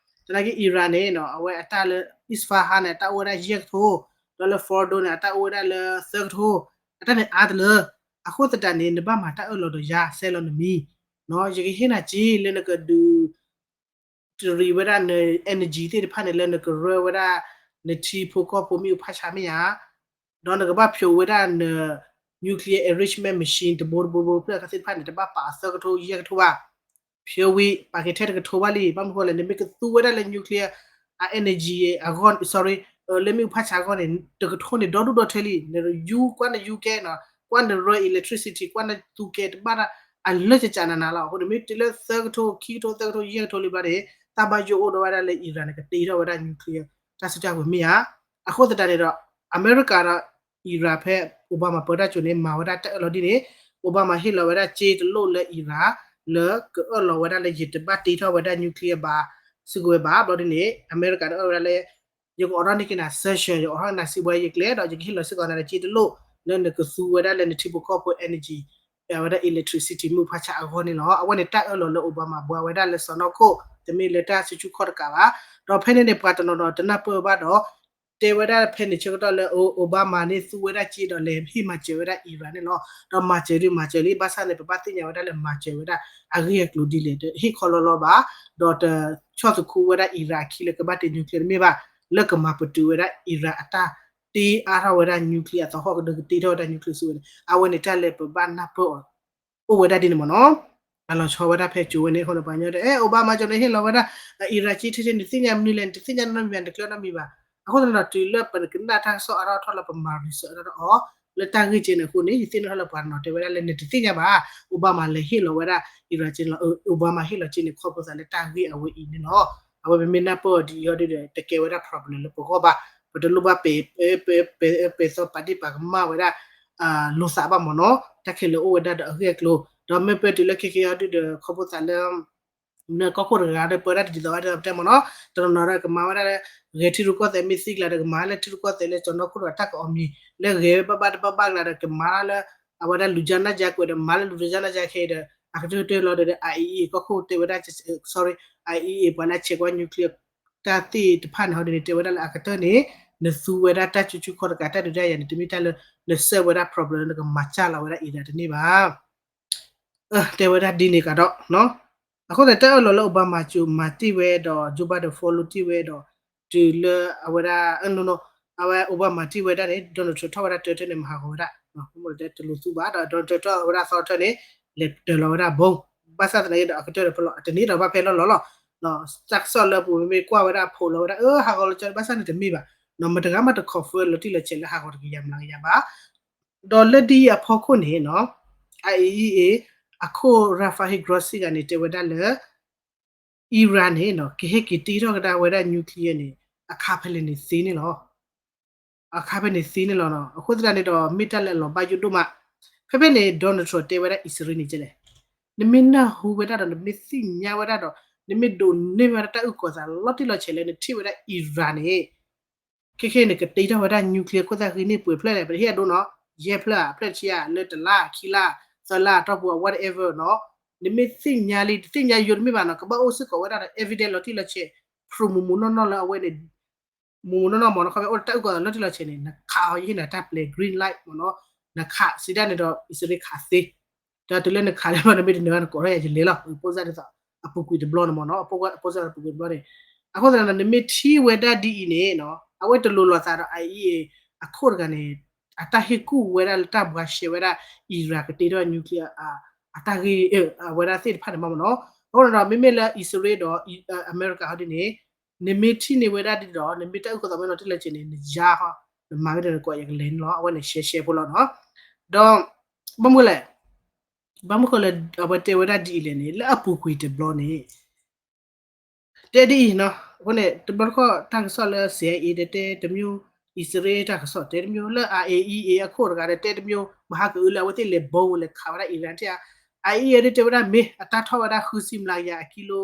သနာ်က့ Iran န့ၣ် အဝဲအတၢ်လၢ Isfahan န့ၣ် အတၢ်အိၣ်ဝဲဒၣ်ယဲၢ်ကထိ, ဒီးလၢ Fordow န့ၣ် အတၢ်အိၣ်ဝဲဒၣ်လၢသၢကထိ, အတၢ်န့ၣ်အါတလၢ. အဃိသတးန့ၣ် နဘၣ်မၤတၢ်အၢၣ်လီၤဒီးယၤ ဆဲးလီၤနမံၤ, ယကဟ့ၣ်နၤစ့လၢနကဒုး တရံးဝဲဒၣ်န energy သ့ၣ်တဖၣ်န့ၣ် လၢနကရၢဝဲဒၣ် နထံဖိကီၢ်ဖိမ့ၣ်အူဖးဆါမ့ၢ်ဧါ, ဒီးနကဘၣ်ဖျိးဝဲဒၣ်န nuclear enrichment machine တဘိတဘိတဘိဖျၢၣ်အခါသ့ၣ်တဖၣ်န့ၣ် တဘၣ်ပာ်အသၢကထိယဲၢ်ကထိဘၣ်. ဖျိးဝံၤ ပာ်က့ၤထဲတကထိဘၣ်လံ. ဘၣ်မနုၤဃိလဲၣ် နမ့ၢ်ကသူဝဲဒၣ်လၢ nuclear အ energy အဂီၢ် sorry လၢမ့ၣ်အူဖးဆါအဂီၢ်န့ၣ် တကထိန့ၣ် ဒီဒူၣ်ဒီထၢလံ. နယူကွၢ်နယူကဲနီၤ ကွၢ်နရၢ electricity ကွၢ်နသူကဲတဘၣ်ဒၣ် အလၢကကနးနးလီၤ. အဃိန့ၣ် မ့ၢ်တုၤလၢသၢကထိ ခံကထိ သၢကထိ ယဲၢ်ကထိလံဘျီန့ၣ် တၢ်ဘၣ်ယိၣ်အိၣ်ဒီးဝဲဒၣ်လၢ Iran န့ၣ် ကတ့ထီၣ်ဝဲဒၣ် nuclear တၢ်စုတၢ်ကဝဲၤမ့ၢ်ဧါ. အဃိသတးန့ၣ်ဒီး အမဲရကၤဒီး Iran ဖဲ Obama ပၢတၢ်စိၤန့ၣ် မၤဝဲဒၣ်တၢ်အၢၣ်လီၤဒ်န့ၣ် Obama ဟ့ၣ်လီၤဝဲဒၣ်စ့တလိၣ်လၢ Iran လၢကအၢၣ်လီၤဝဲဒၣ်လၢယတဘၣ်တ့ထီၣ်ဝဲဒၣ် nuclear ဘၣ် စုကဝဲၤဘၣ်. ဘျီဒ်န့ၣ် အမဲရကၤဒီးအၢၣ်ဝဲဒၣ်လၢ ယကအိးထီၣ်န့ၢ်က့ၤနၤ sanction ယအိးထီၣ်နၤစံးဘှဲယကျဲ ဒီးယကဟ့ၣ်လီၤစ့ၢ်ကီးနၤလၢစ့တလိၣ် လၢနကသူဝဲဒၣ်လၢနထံဖိကီၢ်ဖိ energy အဝဲဒၣ် electricity မ့ၣ်အူဖးဆါအဂီၢ်န့ၣ်လီၤ. အဝဲန့ၣ်တၢ်အၢၣ်လီၤလၢ Obama ဘှါဝဲဒၣ်လၢစီၢ်နီၤခိၣ် တမ့ၢ်လၢတၢ်ဆူၣ်ဆူၣ်ခီၣ်တကးဘၣ်. ဒီးဖဲန့ၣ်န့ၣ် ပှၤတနီၤနီၤတနၢ်ပၢၢ်ဘၣ်ဒီး တဲဝဲဒၣ်ဖဲန့ၣ်ဆၢကတီၢ်လၢ Obama န့ၣ်သူဝဲဒၣ်စ့ဒီးလဲၤဟ့ၣ်မၤစၢၤဝဲဒၣ် Iran န့ၣ်လီၤ. ဒီးမၤစၢၤဒုးမၤစၢၤလံ ဘၣ်ဆၣ်န့ၣ် ပဘၣ်သ့ၣ်ညါဝဲဒၣ်လၢမၤစၢၤဝဲဒၣ်အဂ့ၢ်အကျိၤဒ်လဲၣ် တဟ့ၣ်ခီလီလီဘၣ် ဒီးတဆီၣ်သခူဝဲဒၣ် Iran အခံလၢကဘၣ်တ့ nuclear တမ့ၢ်ဘၣ် လၢကမၤပတုာ်ဝဲဒၣ် Iran အတၢ်တ့အါထီၣ်ဝဲဒၣ် nuclear အသဟီၣ်ကဒုးကတ့ထီၣ်ဝဲဒၣ် nuclear စုဝဲန့ၣ် အဝဲန့ၣ်တၢ်လၢပဘၣ်နၢ်ပၢၢ်အီၤ အိၣ်ဝဲဒၣ်ဒ်န့ၣ်မ့ၢ်နီၤ. အလီၤဆီဝဲဒၣ်ဖဲကၠိဝဲန့ၣ်အဃိန့ၣ် ပှၤကညီတဲ အဲ Obama ကၠိန့ၣ်ဟ့ၣ်လီၤဝဲဒၣ် Iran က့ ထဲထဲ နသ့ၣ်ညါမနုၤလဲၣ် နတသ့ၣ်ညါနီတမံၤဘၣ် နတကျၢၤနီတမံၤဘၣ်. အဃိသတးဒီးတုၤလၢပကနၣ်တၢ်ကစီၣ်အါထီၣ်ထီၣ်လၢပမၤ research အါထီၣ်အီၤ လၢတၢ်ဂ့ၢ်ကဲန့ၣ်အဃိန့ၣ် ယသ့ၣ်နီၣ်ထီၣ်လၢပှၤတနီၤတဲဝဲဒၣ်လၢနတသ့ၣ်ညါဘၣ် Obama လဲၤဟ့ၣ်လီၤဝဲဒၣ် Iran က့န့ၣ်လီၤ. Obama ဟ့ၣ်လီၤက့န့ၣ် ခီဖျိသးလၢတၢ်ဂ့ၢ်အဝဲအံၤန့ၣ်လီၤ. အဝဲပမ့ၢ်နၢ်ပၢၢ်အီၤဒ်အံၤဒီး တကဲဝဲဒၣ် problem လၢပဂီၢ်ဘၣ်. ပတလိၣ်ဘၣ်ပဲ ပဲ ပဲ ပဲသီပာ်ဒ့ၣ်ပာ်ကမၣ်ဝဲဒၣ် လိာ်သးဘၣ်မ့ၢ်နီၤ. တၢ်ခဲလၢာ်အိၣ်ဝဲဒၣ်ဒီးအဂ့ၢ်အကျိၤ ဒီးမ့ၢ်ပတုၤလၢခဲကဲအီၤဒုဒီး ခီဖျိသးလၢ နကီၢ်ခိၣ်တဂၤဒီးပၢဒၣ်တဒ်သိးဘၣ်တဲမ့ၢ်နီၤ. တနီၤနီၤဒီးကမၤဝဲဒၣ်လၢ ဂဲၤထံရူၢ်ကီၢ်သဲးမ့ၢ်သံကျါဒီး ကမၤလၢထံရူၢ်ကီၢ်သဲးလၢစီၢ်နီၤခိၣ်ဒီးတၢ်ကအီၣ်မံၤ လၢဂဲၤဘၣ်ဘၣ်တဘၣ်ဘၣ်ကျါဒီး ကမၤလၢ အဝဲဒၣ်လူၤကၠါနၢ်ကၠါကွဲးဒီး မၤလၢလူၤကၠါနၢ်ကၠါခဲအံၤဒီး အကတၢၢ်တၢၢ်လီၤဒီး IAEA ကီၢ်ခိၣ်တဲဝဲဒၣ် sorry IAEA ပှၤလၢအဆဲးကွၢ် nuclear တၢ်သ့ၣ်တဖၣ်န့ၣ် ဟီဒ်န့ၣ် တဲဝဲဒၣ်လၢအကတၢၢ်န့ၣ် နသူဝဲဒၣ်တၢ်ကူကူခီၣ်တကး တၢ်ဒုးတၢ်ယၤန့ၣ် တမ့ၢ်တၢ်လၢ နဆဲးဝဲဒၣ် problem လၢနကမၤစၢ်လီၤဝဲဒၣ် Iran တန့ၢ်ဘၣ်. တဲဝဲဒၣ်ဒ်န့ၣ်ကဒီး အဃိသတးတၢ်အၢၣ်လီၤလၢ Obama ကၠိမၤတ့ၢ်ဝဲဒီး Joe Biden follow တ့ၢ်ဝဲဒီး တုၤလၢအဝဲဒၣ် အဝဲ Obama တ့ၢ်ဝဲဒၣ်န့ၣ် Donald Trump ထီၣ်ဝဲဒၣ်တၢၢ်တၢၢ်န့ၣ် မၤဟးဂီၤဝဲဒၣ် တလိၤသူဘၣ်ဒီး Donald Trump ထီၣ်ဝဲဒၣ်သီတၢၢ်န့ၣ် လဲၤတၢၤလီၤဝဲဒၣ် bomb ဘၣ်ဆၣ်သနာ်က့ဒီး အကတၢၢ်ဒီးဖဲလီၤ အတန့ၢ်ဒီးဘၣ်ဖဲလီၤလီၤလီၤ. တၢ်ကစီၣ်လၢပူၤမ့မ့ၢ်ကွၢ်ဝဲဒၣ်ဖိးလီၤဝဲဒၣ် အၢ ဟးဂီၤလီၤကၠီ ဘၣ်ဆၣ်န့ၣ်တမ့ၢ်ဘၣ်. မတဂၤမးတ confirm လီၤတံၢ်လီၤဆဲးလၢဟးဂီၤတကယၤမျးကယၤဘၣ်. ဒီးလၢဒ်အံၤအဖီခိၣ်န့ၣ် IAEA အခိၣ် Rafael Grossi ဂၤန့ၣ် တဲဝဲဒၣ်လၢ Iran န့ၣ် ကဟဲက့ၤတ့ထီၣ်ကဒါဝဲဒၣ် nuclear န့ၣ် အခါဖဲလဲၣ်န့ၣ်သ့န့ၣ်လီၤ. အခါဖဲန့ၣ်သ့န့ၣ်လီၤ. အဃိသတးန့ၣ်ဒီး မ့ၢ်တၢ်လၢအလီၤဘၣ်ယိၣ်ဒိၣ်မး. ဖဲဖဲန့ၣ် Donald Trump တဲဝဲဒၣ်အံၣ်စရ့လးန့ၣ်ကလဲၣ်, နမ့ၢ်နၢ်ဟူဝဲဒၣ်ဒီး နမ့ၢ်သ့ၣ်ညါဝဲဒၣ်ဒီး နမ့ၢ်ဒိးန့ၢ်ဝဲဒၣ်တၢ်အုၣ်ကီၤသးလီၤတံၢ်လီၤဆဲးလၢနထံၣ်ဝဲဒၣ် Iran န့ၣ် ခဲခဲန့ၣ် ကတ့ထီၣ်ဝဲဒၣ် nuclear ခိၣ်သၣ်ဃံန့ၣ်ပှဲၤဖျၢၣ်လဲၣ် ပတဟ့ၣ်အဒိနီၤ, ယဲၢ်ဖျၢၣ်ဧါ ဖျၢၣ်တဆံဧါ လၢတလါ ခံလါ သၢလါအတီၢ်ပူၤ whatever နီၤ, နမ့ၢ်သ့ၣ်ညါလံ တသ့ၣ်ညါယိတမ့ၢ်ဘၣ်နီၤ, ကဘၣ်အိၣ်စ့ၢ်ကီးဝဲဒၣ်ဒီး evidence လီၤတံၢ်လီၤဆဲး proof မူးမူးနီၢ်နီၢ်လၢအဝဲန့ၣ် မူနီၢ်နီၢ်မ့ၢ်နီၤ ခီဖျိအိၣ်တၢ်အုၣ်ကီၤသးလီၤတံၢ်လီၤဆဲးန့ၣ် နခးအီၤယဟ့ၣ်နၤတၢ်ပျဲ green light မ့ၢ်နီၤ, နခးစံးဒၣ်န့ၣ်ဒီး အံၣ်စရ့လးခးသ့, ဒီးတုၤလၢနခးလၢဘျီ နမ့ၢ်တနၢၤဘၣ် နကိးထီၣ်ယၤယလဲၤလီၤ ပိၢ်စၢ်ဒ်သိး အပူၤကွံာ်တဘျီန့ၣ်မ့ၢ်နီၤ, အပိၢ်စၢ်အပူၤကွံာ်တဘျီန့ၣ်, အဃိသတးဒီး နမ့ၢ်ထံၣ်ဝဲဒၣ်ဒ်အံၤန့ၣ်နီၤ အဝဲတလိၤလိာ်သးဒီး အအံၤအ့ၣ် အခိၣ်တဂၤန့ၣ် အတၢ်ဟ့ၣ်ကူၣ်ဝဲဒၣ်လၢတၢ်ဘှါရှဲဝဲဒၣ် အံရၣ်ကတ့ထီၣ် nuclear အတၢ်ဂ့ၢ် အဝဲဒၣ်သ့ၣ်တဖၣ်န့ၣ်မ့ၢ်နီၤ, အဃိန့ၣ်ဒီး မ့မ့ၢ်လၢအံၣ်စရ့လးဒီး အမဲရကၤဟီဒ်န့ၣ် နမ့ၢ်ထံၣ်န့ၢ်ဝဲဒၣ်ဒ်ဒီး နမ့ၢ်တၢ်အုၣ်ကီၤသးမ့ၢ်နီၤတံၢ်လီၤဆဲးန့ၣ် နယါဟီ နမၤဝဲဒၣ်နကိးယကလဲၤန့ၣ်လီၤ အဝဲန့ၣ်ရှဲရှဲဖိလီၤနီၤ, ဒီး ဘၣ်မနုၤလဲၣ် ဘၣ်မနုၤဃိလၢ အဝဲတဲဝဲဒၣ်ဒ်အံၤလဲၣ်န့ၣ် လၢအပူၤကွံာ်တဘျီန့ၣ် တဲဒ်အံၤနီၤ, အဃိန့ၣ် တဘျီတခီၣ်တၢ်ကစီၣ်လၢ CIA တဲတဲတမျိုး, အံၣ်စရ့လးတၢ်ကစီၣ်တဲတမျိုး, လၢ IAEA အခိၣ်တဂၤဒီးတဲတမျိုး, မဟါကအုလၢအဝဲသ့ၣ်လဲၤဘီဝဲလဲၤခးဝဲဒၣ် Iran ထဲဧါ, IAEA ဒ်တဲဝဲဒၣ်မ့ၢ်အတၢ်ထီၣ်ဝဲဒၣ်ဃုဆံမျးကယၤအကံလိ,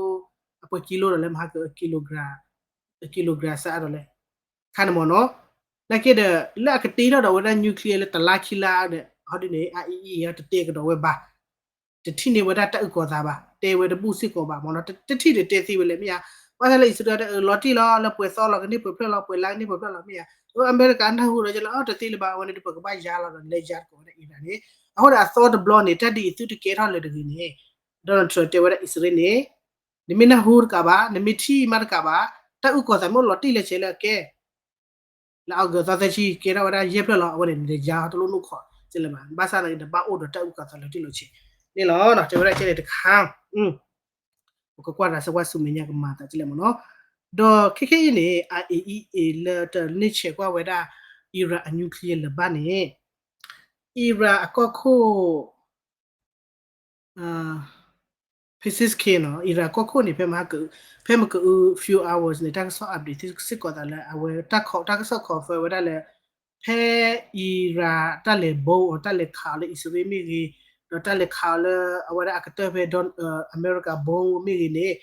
အပှဲၤကံလိဒီးလၢမဟါက ကံလိ ကံလိကရၤစးအါဒီးလဲၣ်, ခါန့ၣ်မ့ၢ်နီၤ, နာ်က့ဒီး လၢအကတ့ထီၣ်ဒီးဝဲဒၣ် nuclear လၢတလါခံလါဒီး ဟီဒ်န့ၣ် IAEA တတဲကဒီးဝဲဘၣ် တထံၣ်န့ၢ်ဝဲဒၣ်တၢ်အုၣ်ကီၤသးဘၣ်, တဲဝဲတဘူၣ်စ့ၢ်ကီးဘၣ်မ့ၢ်နီၤ, တထံၣ်န့ၣ်တဲသ့ဝဲလဲၣ်မ့ၢ်ဧါ, ဘၣ်ဆၣ်လၢအံၣ်စရ့လးတဲအလီၤတံၢ်လီၤ လၢပှဲၤသီလီၤကန့ၢ်ပှဲၤဖျၢၣ်လီၤ ပှဲၤလါကန့ၢ်ပှဲၤဖျၢၣ်လီၤမ့ၢ်ဧါ, အမဲရကၤနၢ်ဟူဒီးလၢ အတသ့လၢၤဘၣ် အဝဲန့ၣ်ဒီးပကဘၣ်ယါလီၤဒီးလဲၤယါတကိးဝဲဒၣ် Iran န့ၣ်, အဃိဒီးအသီတဘျီန့ၣ် တၢ်ဒ်အံၤသုတကဲထီၣ်လၢၤတဂ့ၤန့ၣ်, Donald Trump တဲဝဲဒၣ်အံၣ်စရ့လးန့ၣ် နမ့ၢ်နၢ်ဟူတကးဘၣ် နမ့ၢ်ထံၣ်မးတကးဘၣ်, တၢ်အုၣ်ကီၤသးမ့ၢ်အိၣ်လီၤတံၢ်လၢၤဆဲးလၢအကဲ လၢအီကူးသီသၢဆံ ကဲထီၣ်ဝဲဒၣ်ယဲၢ်ဖျၢၣ်လီၤ အဝဲန့ၣ် နယါတလိၣ်နီၢ်ခီၣ်စ့လၢၤဘၣ်, ဘၣ်ဆၣ်သနာ်က့ဒီးဘၣ်အိၣ်ဒီးတၢ်အုၣ်ကီၤသးလီၤတံၢ်လီၤဆဲးန့ၣ်လီၤ, တဲဝဲဒၣ်ကဲန့ၣ်တခါ, ပကကွၢ်တၢ်ဆၢကွၢ်ဆူမဲာ်ညါကမၤသးစ့လၢၤမ့ၢ်နီၤ, ဒီးခဲခဲအံၤန့ၣ် IAEA လၢတန့ၢ်ဆဲးကွၢ်ဝဲဒၣ် Iran အ nuclear လၢၤဘၣ်န့ၣ် Iran အကီၢ်ခိၣ် Pezeshkian နီၤ Iran ကီၢ်ခိၣ်န့ၣ် ဖဲမဟါက ဖဲမကအု few hours န့ၣ် တၢ်ကစီၣ် update စ့ၢ်ကီးသးလၢ အဝဲတၢ်ကစီၣ် confirm ဝဲဒၣ်လၢ ဖဲ Iran တၢ်လဲၤဘီအီၤ တၢ်လဲၤခးအီၤလၢအံၣ်စရ့လးမ့ၢ်ဂ့ၤ, ဒီးတၢ်လဲၤခးအီၤလၢအဝဲဒၣ်အကတၢၢ်ဖဲ အမဲရကၤ bomb မ့ၢ်ဂ့ၤန့ၣ်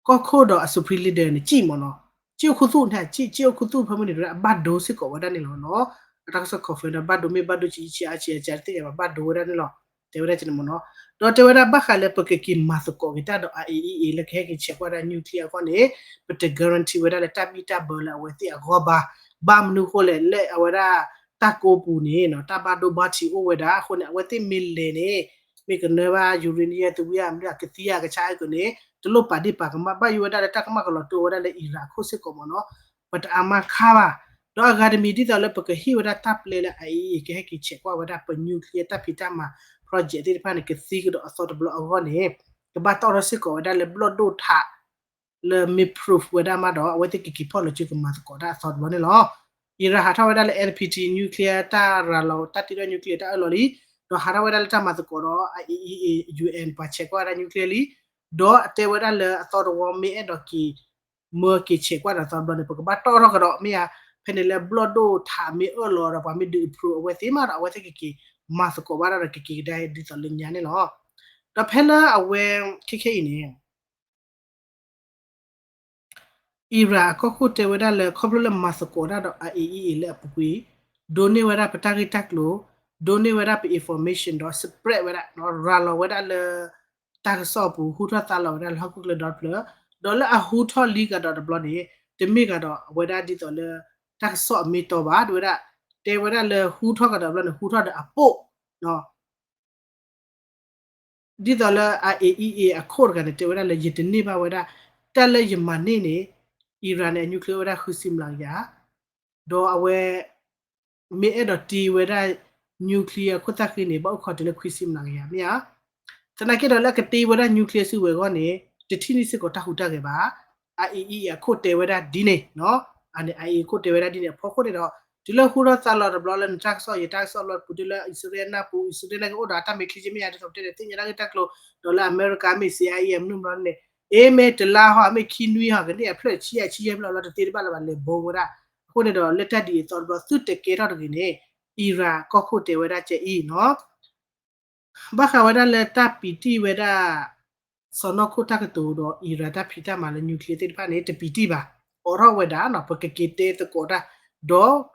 ကီၢ်ခိၣ်ဒီးအ supreme leader န့ၣ် စံၣ်မ့ၢ်နီၤ, စံၣ်အိၣ်ခူသူၣ်န့ၣ် စံၣ် စံၣ်အိၣ်ခူသူၣ်ဖဲမုၢ်န့ၣ် အဘၣ်ဒိစ့ၢ်ကီးဝဲဒၣ်န့ၣ်လီၤနီၤ, အတၢ်ကစီၣ် confirm ဒီးဘၣ်ဒိမ့ၢ်ဘၣ်ဒိဆံးဆံးအါဆံးအါဆံးတသ့ၣ်ညါဘၣ် ဘၣ်ဒိဝဲဒၣ်န့ၣ်လီၤ, တဲဝဲဒၣ်ကန့ၣ်မ့ၢ်နီၤ, ဒီးတဲဝဲဒၣ်ဘၣ်ဃးလၢပကက့ၤမၤသကိးက့ၤတၢ်ဒီး IAEA လၢကဟဲက့ၤဆဲးကွၢ်ဒၣ် nuclear အဂီၢ်န့ၣ် ပတ guarantee ဝဲဒၣ်လၢတၢ်ဘံၣ်တၢ်ဘၢလၢအဝဲသ့ၣ်အဂီၢ်ဘၣ်, ဘၣ်မနုၤဃိလဲၣ် လၢအဝဲဒၣ် တၢ်ကိးပူၤန့ၣ် တၢ်ဘၣ်ဒိဘၣ်ထံးအိၣ်ဝဲဒၣ်အဃိန့ၣ် အဝဲသ့ၣ်မ့ၢ်လဲၤန့ၣ် မ့ၢ်ကနၢဘၣ် uranium သဝံအမနုၤ အကသံအကဆါအကန့ၣ် တလိၣ်ပာ်ဒ့ၣ်ပာ်ကမၣ် ဘၣ်ယိၣ်ဝဲဒၣ်လၢတၢ်ကမၣ်ကလီၤတိဝဲဒၣ်လၢ Iran အခိၣ်စ့ၢ်ကီးမ့ၢ်နီၤ, ပတအါမးခါဘၣ်, ဒီးအဂၤတမံၤဒ်သိးလၢပကဟ့ၣ်ဝဲဒၣ်တၢ်ပျဲလၢ IAEA ကဟဲက့ၤဆဲးကွၢ်ဝဲဒၣ်ပ nuclear တၢ်ဖံးတၢ်မၤ project သ့ၣ်တဖၣ်န့ၣ် ကသံကဒီးအသီတဘျီအဂီၢ်န့ၣ် ကဘၣ်တီၣ်ထီၣ်စ့ၢ်ကီးဝဲဒၣ်လၢဘျီၣ်ဒိၣ်ထး လၢမ့ၢ် proof ဝဲဒၣ်မးဒီး အဝဲသ့ၣ်ကက့ၤဖီၣ်လီၤစုကမၤသကိးတၢ်အသီတဘျီန့ၣ်လီၤ. Iran ဟးထီၣ်ဝဲဒၣ်လၢ NPT nuclear တၢ်ရၤလီၤ တၢ်တ့ထီၣ် nuclear တၢ်အၢၣ်လီၤလံ, ဒီးဟးထီၣ်ဝဲဒၣ်လၢတၢ်မၤသကိးဒီး IAEA UN ပှၤဆဲးကွၢ်ဝဲဒၣ် nuclear လံ, ဒီးအတဲဝဲဒၣ်လၢအသီတဝီမ့ၢ်အဲၣ်ဒိးက့ၤ မၢက့ၤဆဲးကွၢ်ဒီးသီတဘျီန့ၣ် ပကဘၣ်တီၣ်ထီၣ်ကဒီးမ့ၢ်ဧါ, ဖဲန့ၣ်လၢဘျီၣ်ဒိၣ်ထးမ့ၢ်အၢၣ်လီၤဒီးပှၤမ့ၢ်ဒုး approve အဝဲသ့ၣ်မးဒီး အဝဲသ့ၣ်ကက့ၤမၤသကိးဘၣ်တၢ်ဒီးကက့ၤကဒါဒ်သိးလၢညါန့ၣ်လီၤ. ဒီးဖဲလၢအဝဲခဲခဲအံၤန့ၣ် Iran အကီၢ်ခိၣ်တဲဝဲဒၣ်လၢ ခီဖျိလၢမၤသကိးတၢ်ဒီး IAEA လၢအပူၤကွံာ်, ဒိးန့ၢ်ဝဲဒၣ်ပတၢ်ဂ့ၢ်တၢ်ကျိၤ, ဒိးန့ၢ်ဝဲဒၣ်ပ information ဒီး spread ဝဲဒၣ် ရၤလီၤဝဲဒၣ်လၢ တၢ်ကစီၣ်အပူၤ ဟူထီၣ်သါလီၤဝဲဒၣ်လၢဟီၣ်ခိၣ်ချၢဒီဖျၢၣ်, ဒီးလၢအဟူထီၣ်လံကဒီးတဘျီန့ၣ် တမ့ၢ်ကဒီးအဝဲဒၣ်ဒ်သိးလၢ တၢ်ကစီၣ်အမ့ၢ်တီဘၣ် တဲဝဲဒၣ်, တဲဝဲဒၣ်လၢဟူထီၣ်ကဒီးတဘျီန့ၣ် ဟူထီၣ်ဒီးအပိၣ် ဒ်သိးလၢ IAEA အခိၣ်တဂၤန့ၣ် တဲဝဲဒၣ်လၢယတန့ၢ်ဘၣ်ဝဲဒၣ် တၢ်လၢယမၤန့ၢ်န့ၣ် Iran န့ၣ် အ nuclear အိၣ်ဝဲဒၣ်ဃုဆံမျးကယၤ, ဒီးအဝဲ မ့ၢ်အဲၣ်ဒိးတ့ဝဲဒၣ် nuclear အခိၣ်သၣ်ဃံန့ၣ် ဘၣ်အိၣ်ခိးတုၤလၢခွံဆံမျးကယၤမ့ၢ်ဧါ. သနာ်က့ဒီးလၢအကတ့ဝဲဒၣ် nuclear စုဝဲၤအဂီၢ်န့ၣ် တထံၣ်န့ၢ်စ့ၢ်ကီးတၢ်ဟူးတၢ်ဂဲၤဘၣ်. IAEA အခိၣ်တဲဝဲဒၣ်ဒ်န့ၣ်, အန့ၣ် IAEA အခိၣ်တဲဝဲဒၣ်ဒ်န့ၣ်အဖီခိၣ်န့ၣ်ဒီး တုၤလၢဟူထီၣ်သါလီၤတဘျီလၢနတၢ်ကစီၣ် ယတၢ်ကစီၣ်ဘျီပူၤတုၤလၢအံၣ်စရ့လးနၢ်ပူၤ အံၣ်စရ့လးန့ၣ်ကအိၣ်ဒီးအတၢ်မဲာ်ချံက့မ့ၢ်ဧါ ဒ်သိးပတဲန့ၣ် သ့ၣ်ညါတၢ်ဂ့ၢ်တၢ်ကျိၤ ဒီးလၢအမဲရကၤမ့ၢ် CIA မနုၤမနုၤန့ၣ် အ့ မ့ၢ်တလါဟီ မ့ၢ်ခံနွံဟီ ကန့ၢ်အဖျၢၣ်ဆံယၤဆံယဲၢ်ဖျၢၣ်လီၤ တသ့တဘၣ်လၢၤဘၣ် လဲၤဘိဝဲဒၣ်. အဃိန့ၣ်ဒီး လၢတၢ်ဒ်အံၤအသီတဘျီ သုတကဲထီၣ်တဂ့ၤန့ၣ် Iran ကီၢ်ခိၣ်တဲဝဲဒၣ်ကဲအံၤနီၤ ဘၣ်ဃးဝဲဒၣ်လၢတၢ်ပံးတံၢ်ဝဲဒၣ် စီၤနီၢ်ခိၣ်တၢ်ကတိၤဒီး Iran တၢ်ဖံးတၢ်မၤလၢ nuclear သ့ၣ်တဖၣ်န့ၣ် တပံးတံၢ်ဘၣ်. အိးထီၣ်ဝဲဒၣ်နီၤ ပကက့ၤတဲသကိးတၢ်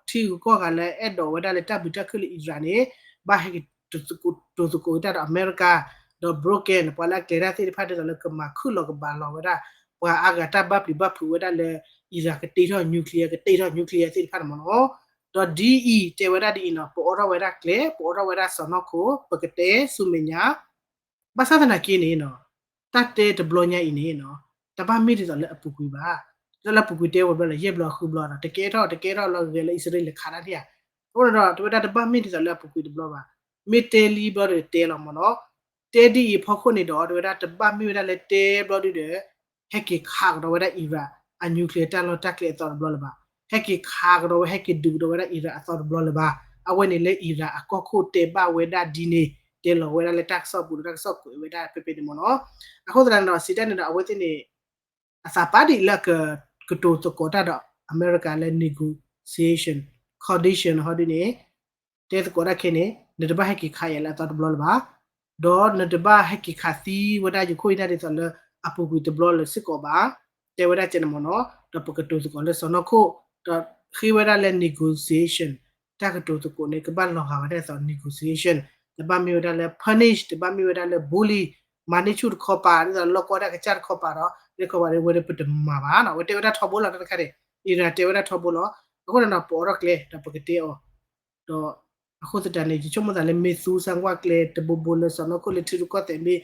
ဒီးထံဂုၤကီၢ်ဂၤလၢအဲၣ်ဒိးဝဲဒၣ်လၢတၢ်ဘျုးတၢ်ခုၣ်လၢ Iran န့ၣ် ဘၣ်ဟဲက့ၤ တိၤသကိးတၢ်ဒီးအမဲရကၤ ဒီး broker န့ၣ် ပှၤလၢအကျဲၤတၢ်သ့ၣ်တဖၣ်ဒ်သိးလၢကမၤခုၣ်လီၤကဘၣ်လီၤဝဲဒၣ် ပှၤအါဂၤတၢ်ဘၣ်ပျံၤဘၣ်ဖုးဝဲဒၣ်လၢ အံရၣ်ကတ့ထီၣ် nuclear ကတ့ထီၣ် nuclear သ့ၣ်တဖၣ်န့ၣ်မ့ၢ်နီၤ. ဒီးဒ်အံၤ တဲဝဲဒၣ်ဒ်အံၤနီၤ ပအိးထီၣ်ဝဲဒၣ်ကျဲ ပအိးထီၣ်ဝဲဒၣ်စီၢ်နီၤခိၣ် ပကတဲဆူမဲာ်ညါ ဘၣ်ဆၣ်သနာ်က့န့ၣ်နီၤ တၢ်တဲတဘျီညါအံၤန့ၣ်နီၤ တဘၣ်မ့ၢ်ဒ်သိးလၢအပူၤကွံာ်ဘၣ်. ဒ်သိးလၢအပူၤကွံာ်တဲဝဲဘျီလၢယဲၢ်ဘျီဃုဘျီဒီး တကဲထီၣ်တကဲထီၣ်လီၤဂဲၤလၢအံၣ်စရ့လးခးတၢ်န့ၣ်ဧါ. အဃိန့ၣ်ဒီး တဲဝဲဒၣ်တဘၣ်မ့ၢ်ဒ်သိးလၢအပူၤကွံာ်တဘျီဘၣ်. မ့ၢ်တဲလံဘျီဒီးတဲလီၤမ့ၢ်နီၤ. တဲဒ်အံၤအဖီခိၣ်န့ၣ်ဒီး တဲဝဲဒၣ်တဘၣ်မ့ၢ်ဝဲဒၣ်လၢတဲဘျီဒုဒီး ဟဲက့ၤခးကဒီးဝဲဒၣ်အံရၣ် အ nuclear တၢ်လီၢ်တၢ်ကျဲအသီတဘျီလၢၤဘၣ်. ဟဲက့ၤခးကဒီးဝဲ ဟဲက့ၤဒုးကဒီးဝဲဒၣ်အံရၣ်အသီတဘျီလၢၤဘၣ်. အဝဲန့ၣ်လၢအံရၣ်အကီၢ်ခိၣ်တဲဘၣ်ဝဲဒၣ်ဒ်န့ၣ် တဲလီၤဝဲဒၣ်လၢတၢ်ကစီၣ်ပူၤဒီးတၢ်ကစီၣ်ကွဲးဝဲဒၣ်ဖဲဖဲန့ၣ်မ့ၢ်နီၤ. အဃိသတးန့ၣ်ဒီး စံးတၢ်န့ၣ်ဒီး အဝဲသ့ၣ်န့ၣ် အသးပာ်ဒ်လၢက ကတိၤသကိးတၢ်ဒီးအမဲရကၤလၢ negotiation condition ဟီဒ်န့ၣ် တဲသကိးတၢ်ခဲန့ၣ် နတဘၣ်ဟဲက့ၤခးယၤလၢအသီတဘျီလၢၤဘၣ်. ဒီးနတဘၣ်ဟဲက့ၤခးသံဝဲဒၣ်ယခိၣ်ယနၢ်ဒ်သိးလၢအပူၤကွံာ်တဘျီလၢၤစ့ၢ်ကီးဘၣ်. တဲဝဲဒၣ်ကဲန့ၣ်မ့ၢ်နီၤ. ဒီးပကတိၤသကိးလၢစီၢ်နီၤခိၣ် ဒီးဃ့ဝဲဒၣ်လၢ negotiation တၢ်ကတိၤသကိးန့ၣ် ကဘၣ်လီၤဂာ်ဝဲဒၣ်ဒ်သိး negotiation တဘၣ်မ့ၢ်ဝဲဒၣ်လၢ punish တဘၣ်မ့ၢ်ဝဲဒၣ်လၢ bully မၤန့ၢ်ဆူၣ်တခီပၤ ဒ်သိးလီၢ်ကီၢ်ဒၣ်ကစၢ်တခီပၤဒီး လၢခီပၤန့ၣ် ဝဲဒၣ်ပတမၤဘၣ်နီၤ. ဝဲတဲဝဲဒၣ်ထီဘိလီၤတၢ်တခါန့ၣ် အံရၣ်တဲဝဲဒၣ်ထီဘိလီၤ. အဃိန့ၣ်ဒီး ပအိးထီၣ်ကျဲ ဒီးပကတဲအီၤ ဒီးအဃိသတးန့ၣ် ယဆိကမိၣ်သးလၢမ့ၢ်သူစၢ်ကွၢ်ကျဲတဘိဘိလၢစီၢ်နီၤခိၣ်လၢထံရူၢ်ကီၢ်သဲးမ့ၢ်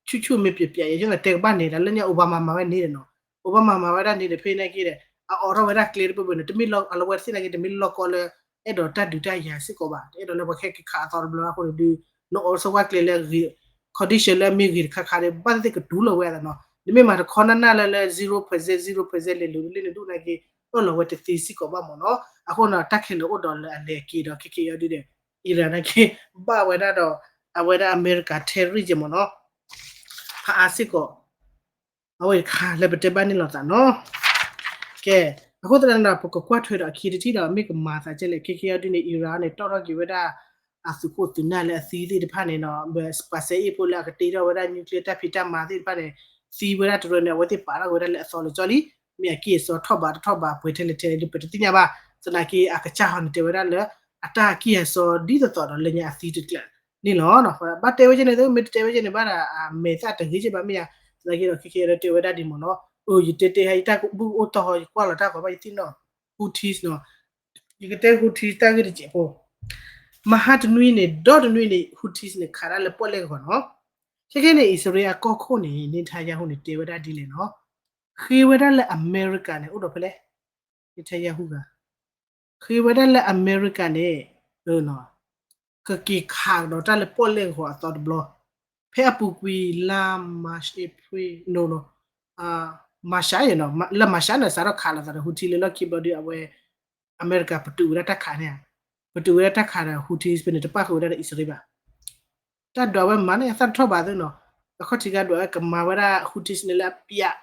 ဆူၣ်ဆူၣ်မ့ၢ်ပျဲးပျဲး ယဆိကမိၣ်သးတဲကဘၣ်န့ၣ် တၢ်လၢညါ Obama မၤဝဲန့ၣ်ဒီးနီၤ Obama မၤဝဲဒၣ်န့ၣ်ဒီးဖဲနာ်က့ဒီး အအိးထီၣ်ဝဲဒၣ်ကျဲတဘိဘိန့ၣ် တမ့ၢ်လီၤ အလီၤဝဲသ့ၣ်နာ်က့ တမ့ၢ်လီၢ်ကီၢ်လၢ အဲၣ်ဒိးတၢ်ဒုးတၢ်ယၤစ့ၢ်ကီးဘၣ် တအဲၣ်ဒိးလၢပှၤကဟဲက့ၤခးအသီတဘျီအဃိန့ၣ်ဒုး နအိးထီၣ်ကွၢ်ကျဲလၢ condition လၢအမ့ၢ်ဂ့ၤတခါခါဒီး ဘၣ်သ့ၣ်သ့ၣ်ကတူၢ်လီၤဝဲအသးနီၤ နမ့ၢ်မၤတခီနၢ်နၢ်လၢလၢ zero percent zero percent လဲၤလိၤလ့ၣ်န့ၣ်ဒူၣ်နာ်က့ အၢၣ်လီၤဝဲတသ့စ့ၢ်ကီးဘၣ်မ့ၢ်နီၤ အဃိန့ၣ် တၢ်ခဲလၢာ်အိၣ်ဒီးလၢအလဲၤက့ၤဒီး ခဲကဲအံၤဒ်ဒီး အံရၣ်နာ်က့ ဘၣ်ဝဲဒၣ်ဒီး အဝဲဒၣ်အမဲရကၤ terrorist မ့ၢ်နီၤ ဖးအါစ့ၢ်ကီး အဝဲတခါလၢပတဲဘၣ်န့ၣ်လီၤသးနီၤ ကဲ အဃိသတးန့ၣ်ဒီး ပကကွၢ်ထွဲဒီးအခံတထံၣ်ဒီး မ့ၢ်ကမၤသးကဲလဲၣ် ခဲကဲအံၤဒ်န့ၣ် အံရၣ်န့ၣ် တီၣ်ထီၣ်က့ၤဝဲဒၣ် အသုးခိၣ်သုးနၢ်လၢအသံသ့ၣ်တဖၣ်န့ၣ်နီၤ ပှၤစဲအ့ၣ်ဖိလၢအကတ့ထီၣ်ဝဲဒၣ် nuclear တၢ်ဖံးတၢ်မၤသ့ၣ်တဖၣ်န့ၣ် သံဝဲဒၣ်တရၢန့ၣ် အဝဲသ့ၣ်ပာ်ထီၣ်က့ၤဝဲဒၣ်လၢအသီလၢကၠီလံ မ့ၢ်အကံၢ်အစီထီၣ်ဘးတထီၣ်ဘးပှဲၤထဲလဲၣ်ထဲလဲၣ်ဒ်ပတသ့ၣ်ညါဘၣ် သနာ်က့အကစၢ်ဟီန့ၣ်တဲဝဲဒၣ်လၢ အတၢ်ကံၢ်အစီဒ်သိးသိးဒီးလၢညါအသံတကျၢးန့ၣ်လီၤ ဘၣ်တဲဝဲကဲန့ၣ် မ့ၢ်တတဲဝဲကဲန့ၣ်ဘၣ်ဒီး အမဲာ်သၣ်တဂ့ၤကဲဘၣ်မ့ၢ်ဧါ သနာ်က့ဒီးခဲကဲအံၤဒီးတဲဝဲဒၣ်ဒ်မ့ၢ်နီၤ အၢ ယတဲတဲဟဲအံၤတၢ်ကဘူၣ်အိၣ်တီၢ်ဟီ ယကွၢ်လီၤတၢ်ဂီၤဘၣ်ယသ့ၣ်နီၣ် Houthis နီၤ ယကတဲ Houthis တၢ်ဂ့ၢ်တစဲးဖိ မဟါတနွံန့ၣ် ဒီတနွံန့ၣ် Houthis န့ၣ် ခးဒၣ်လၢပီၣ်လဲၣ်ဂီၤနီၤ ခဲကဲန့ၣ် အံၣ်စရ့လးအကီၢ်ခိၣ်န့ၣ် Netanyahu န့ၣ် တဲဝဲဒၣ်ဒ်လဲၣ်နီၤ ဃ့ဝဲဒၣ်လၢအမဲရကၤန့ၣ် အိၣ်ဒီးဖဲလဲၣ် Netanyahu ဂၤ ဃ့ဝဲဒၣ်လၢအမဲရကၤန့ၣ် ကက့ၤခးကဒီးတၢ်လၢပီၣ်လဲၣ်ဂီၤအသီတဘျီ ဖဲအပူၤကွံာ်လါ March April no no March နီၤ လၢ March န့ၣ် စးထီၣ်ခးလိာ်သးဒီး Houthi လၢလီၢ်ခံဘျီဒုး အဝဲ အမဲရကၤပတုာ်ဝဲဒၣ်တၢ်ခးန့ၣ်ဧါ ပတုာ်ဝဲဒၣ်တၢ်ခးဒီး Houthi ဖဲန့ၣ် တပၣ်ဃုာ်ဝဲဒၣ်ဒီးအံၣ်စရ့လးဘၣ် တၢ်ဒွးဝဲမၤန့ၣ် အသၣ်တထီၣ်ဘးသ့နီၤ အခီၣ်ထံးကဒွးဝဲကမၤဝဲဒၣ် Houthi န့ၣ်လၢအပျး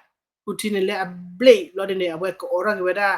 Houthi န့ၣ်လၢအဘျ့ၣ်ဘျီဒ်န့ၣ် အဝဲကအိးထီၣ်က့ၤဝဲဒၣ်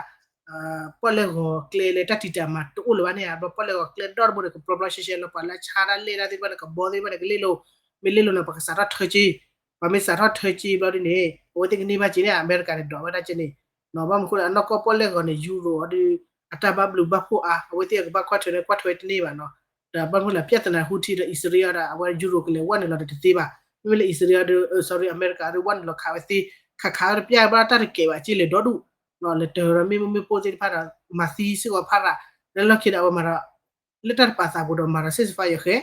ပီၣ်လဲၣ်ဂီၤကျဲလၢတၢ်တံာ်တာ်မၤတအိၣ်လၢၤဘၣ်န့ၣ်ဧါ ဘျီပီၣ်လဲၣ်ဂီၤကျဲဒီတဘိန့ၣ် ကပျီပျီရှဲရှဲလီၤ ပှၤလၢဆါတၢ်လဲၢ်တၢ်သ့ၣ်တဖၣ်န့ၣ် ကဘီသ့ၣ်တဖၣ်န့ၣ် ကလ့ၣ်လိၤ မ့ၢ်လ့ၣ်လိၤန့ၣ် ပကစးထီၣ်ထၢက့ၤ ပှၤမ့ၢ်စးထီၣ်ထၢက့ၤဘျီဒ်န့ၣ် အဝဲသ့ၣ်ကန့ၢ်ဘၣ်က့ၤန့ၣ် အမဲရကၤန့ၣ်ဒွးဝဲဒၣ်က့ၤန့ၣ် ဘၣ်မနုၤဃိလၢအနီၢ်ကီၢ်ပီၣ်လဲၣ်ဂီၤန့ၣ် ယူရိၤအီၤဒီး အတၢ်ဘၣ်ဘျုးဘၣ်ဖှိၣ်အါ အဝဲသ့ၣ်အကဘၣ်ကွၢ်ထွဲန့ၣ် ကွၢ်ထွဲတန့ၢ်ဘၣ်နီၤ ဒီးဘၣ်မနုၤဃိလၢ ပြဿနာ Houthi ဒီးအံၣ်စရ့လးဒီး အဝဲယူရိၤကလဲၤဝဲနုာ်လီၤဒီးတသ့ဘၣ် မ့မ့ၢ်လၢအံၣ်စရ့လးဒီး sorry အမဲရကၤဒီး ဝဲနုာ်လီၤခးဝဲသ့ ခးခးဝဲတပျၢ်ဘၣ်တၢ်တကဲဘၣ်က့ၤလဲၤဒီဒူၣ် လဲၤတၢ်ဒီးမ့ၣ်မိၢ်မ့ၣ်ပိၢ်သ့ၣ်တဖၣ်ဒီး မၤသံစ့ၢ်ကီးဖးရၤ လၢလီၢ်ခံဒီးအဝဲမၤဒီး လၢတၢ်တပာ်သးပူၤဒီးမၤဒီး ceasefire ဃဲ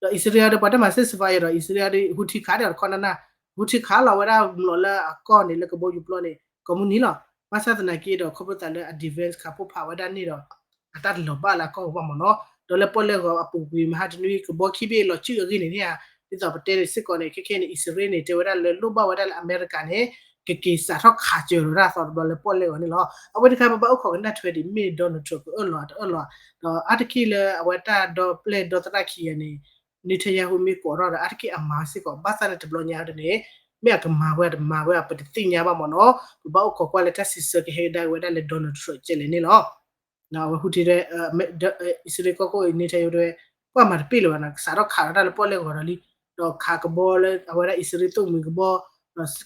ဒီးအံၣ်စရ့လးဒီး ပှၤတမၤ ceasefire ဒီး အံၣ်စရ့လးဒီး Houthi ခးဒီးတခီနၢ်နၢ် Houthi ခးလီၤဝဲဒၣ်မျိာ်လၢအကီၢ်န့ၣ် လၢကဘီယူၤပျီန့ၣ် ကိးမုၢ်နံၤလီၤ ဘၣ်ဆၣ်သနာ်က့ဒီး ခီဖျိသးလၢအ defense ခးဖှိၣ်ဖးဝဲဒၣ်န့ၣ်ဒီး အတၢ်တလီၤဘၣ်လၢအကီၢ်ပူၤဘၣ်မ့ၢ်နီၤ ဒီးလၢပီၣ်လဲၣ်ဂီၤအပူၤကွံာ် မဟါတနွံကဘီခံဘ့ၣ်လီၤစုၣ်အဂ့ၢ်န့ၣ်န့ၣ်ဧါ ဒ်သိးပတဲန့ၣ်စ့ၢ်ကီးန့ၣ် ခဲခဲန့ၣ် အံၣ်စရ့လးန့ၣ် တဲဝဲဒၣ်လၢလိၣ်ဘၣ်ဝဲဒၣ်လၢအမဲရကၤန့ၣ် ကက့ၤစးထီၣ်ခးစၢၤဒီးတၢ်အသီတဘျီလၢပီၣ်လဲၣ်ဂီၤန့ၣ်လီၤ. အဝဲတခါ ပဘၣ်အိၣ်ခိးကနၣ်ထွဲဒံး မ့ၢ် Donald Trump ကအၢၣ်လီၤတအၢၣ်လီၤ ဒီးအါတက့ၢ်လၢအဝဲတၢ်ဒီပျဲၢ်ဒီသရၣ်ခံဂၤန့ၣ် Netanyahu မ့ၢ်ကိးထီၣ်ဒီး အါတက့ၢ်အမၤစ့ၢ်ကီး ဘၣ်ဆၣ်န့ၣ်တဘျီညါဒ်န့ၣ် မ့ၢ်အကမၤဝဲတမၤဝဲ ပတသ့ၣ်ညါဘၣ်မ့ၢ်နီၤ ပဘၣ်အိၣ်ခိးကွၢ်လၢတၢ်စံးဆၢကဟဲကဒါက့ၤဝဲဒၣ်လၢ Donald Trump ကဲလဲၣ်န့ၣ်လီၤ. အဝဲ Houthi အံၣ်စရ့လးကီၢ်ခိၣ် Netanyahu တဲဝဲ ပှၤမၤတပ့ၢ်လၢၤဘၣ်နီၤ ကစးထီၣ်ခးဒီးတၢ်လၢပီၣ်လဲၣ်ဂီၤဒီးလံ ဒီးခးကဘီလၢအဝဲဒၣ်အံၣ်စရ့လးသိၣ်မှံၤကဘီ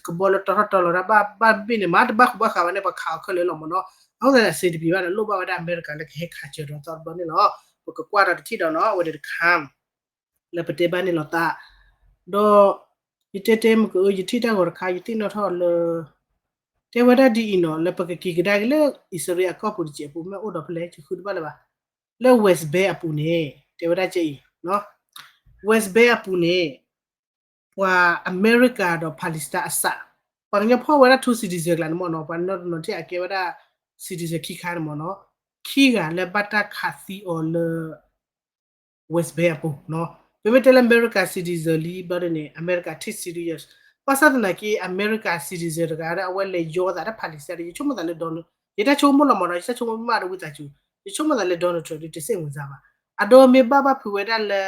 ကဘီလၢတီထီၣ်တီလီၤတၢ်ဘၣ်ဘၣ်တဘ့ၣ်န့ၣ် မၤတဘၣ်ဃူဘၣ်ဃးဝဲန့ၣ် ပှၤခးအီၤခဲလၢာ်လီၤမ့ၢ်နီၤ အဃိသတးန့ၣ် အဆင်တပြေဘၣ်ဒီး လိၣ်ဘၣ်ဝဲဒၣ်အမဲရကၤလၢကဟဲခးစၢၤဒီးသီတဘျီန့ၣ်လီၤ. ပကကွၢ်ဒီးတထံၣ်ဒီးနီၤ အဝဲန့ၣ်တခါ လၢပတဲဘၣ်န့ၣ်လီၤသး ဒီး ယတဲတဲမ့ၢ်က ယထံၣ်တၢ်ဂီၤတခါ ယသ့ၣ်နီၣ်ထီၣ်လၢ တဲဝဲဒၣ်ဒ်အံၤနီၤ လၢပကက့ၤကဒါက့ၤလၢအံၣ်စရ့လးအကီၢ်ပူၤတစဲးအပူၤ မ့ၢ်အိၣ်ဒီးဖဲလဲၣ် ယဃုတဘၣ်လၢၤဘၣ်, လၢ West Bank အပူၤန့ၣ် တဲဝဲဒၣ်ကဲအံၤ West Bank အပူၤန့ၣ် ပှၤအမဲရကၤဒီး Palestine အစး, ပှၤကညီဖီၣ်ဝဲဒၣ် two citizen ကျါန့ၣ်မ့ၢ်နီၤ, ပှၤနီတနီၤထံၣ်အကဲဝဲဒၣ် citizen ခံခါန့ၣ်မ့ၢ်နီၤ, ခံဂၤလၢဘၣ်တၢ်ခးသံအီၤလၢ West Bank အပူၤနီၤ, ပမ့ၢ်တဲလၢအမဲရကၤ citizen လံဘျီန့ၣ် အမဲရကၤ take serious, ဘၣ်ဆၣ်သနာ်က့ အမဲရကၤ citizen တဂၤဒီး အဝဲလဲၤယီသးဒီး Palestine ဒီး ယဆိကမိၣ်သးလၢ Donald, ယတၢ်ဆိကမိၣ်လီၤမ့ၢ်နီၤ, ယတၢ်ဆိကမိၣ်မ့ၢ်မးဒီးဝံသးစူၤ, ယဆိကမိၣ်သးလၢ Donald Trump ဒ်တစဲးမုၢ်စၢ်ဘၣ်, အဒိမ့ၢ်ဘၣ်ဘၣ်ဖုးဝဲဒၣ်လၢ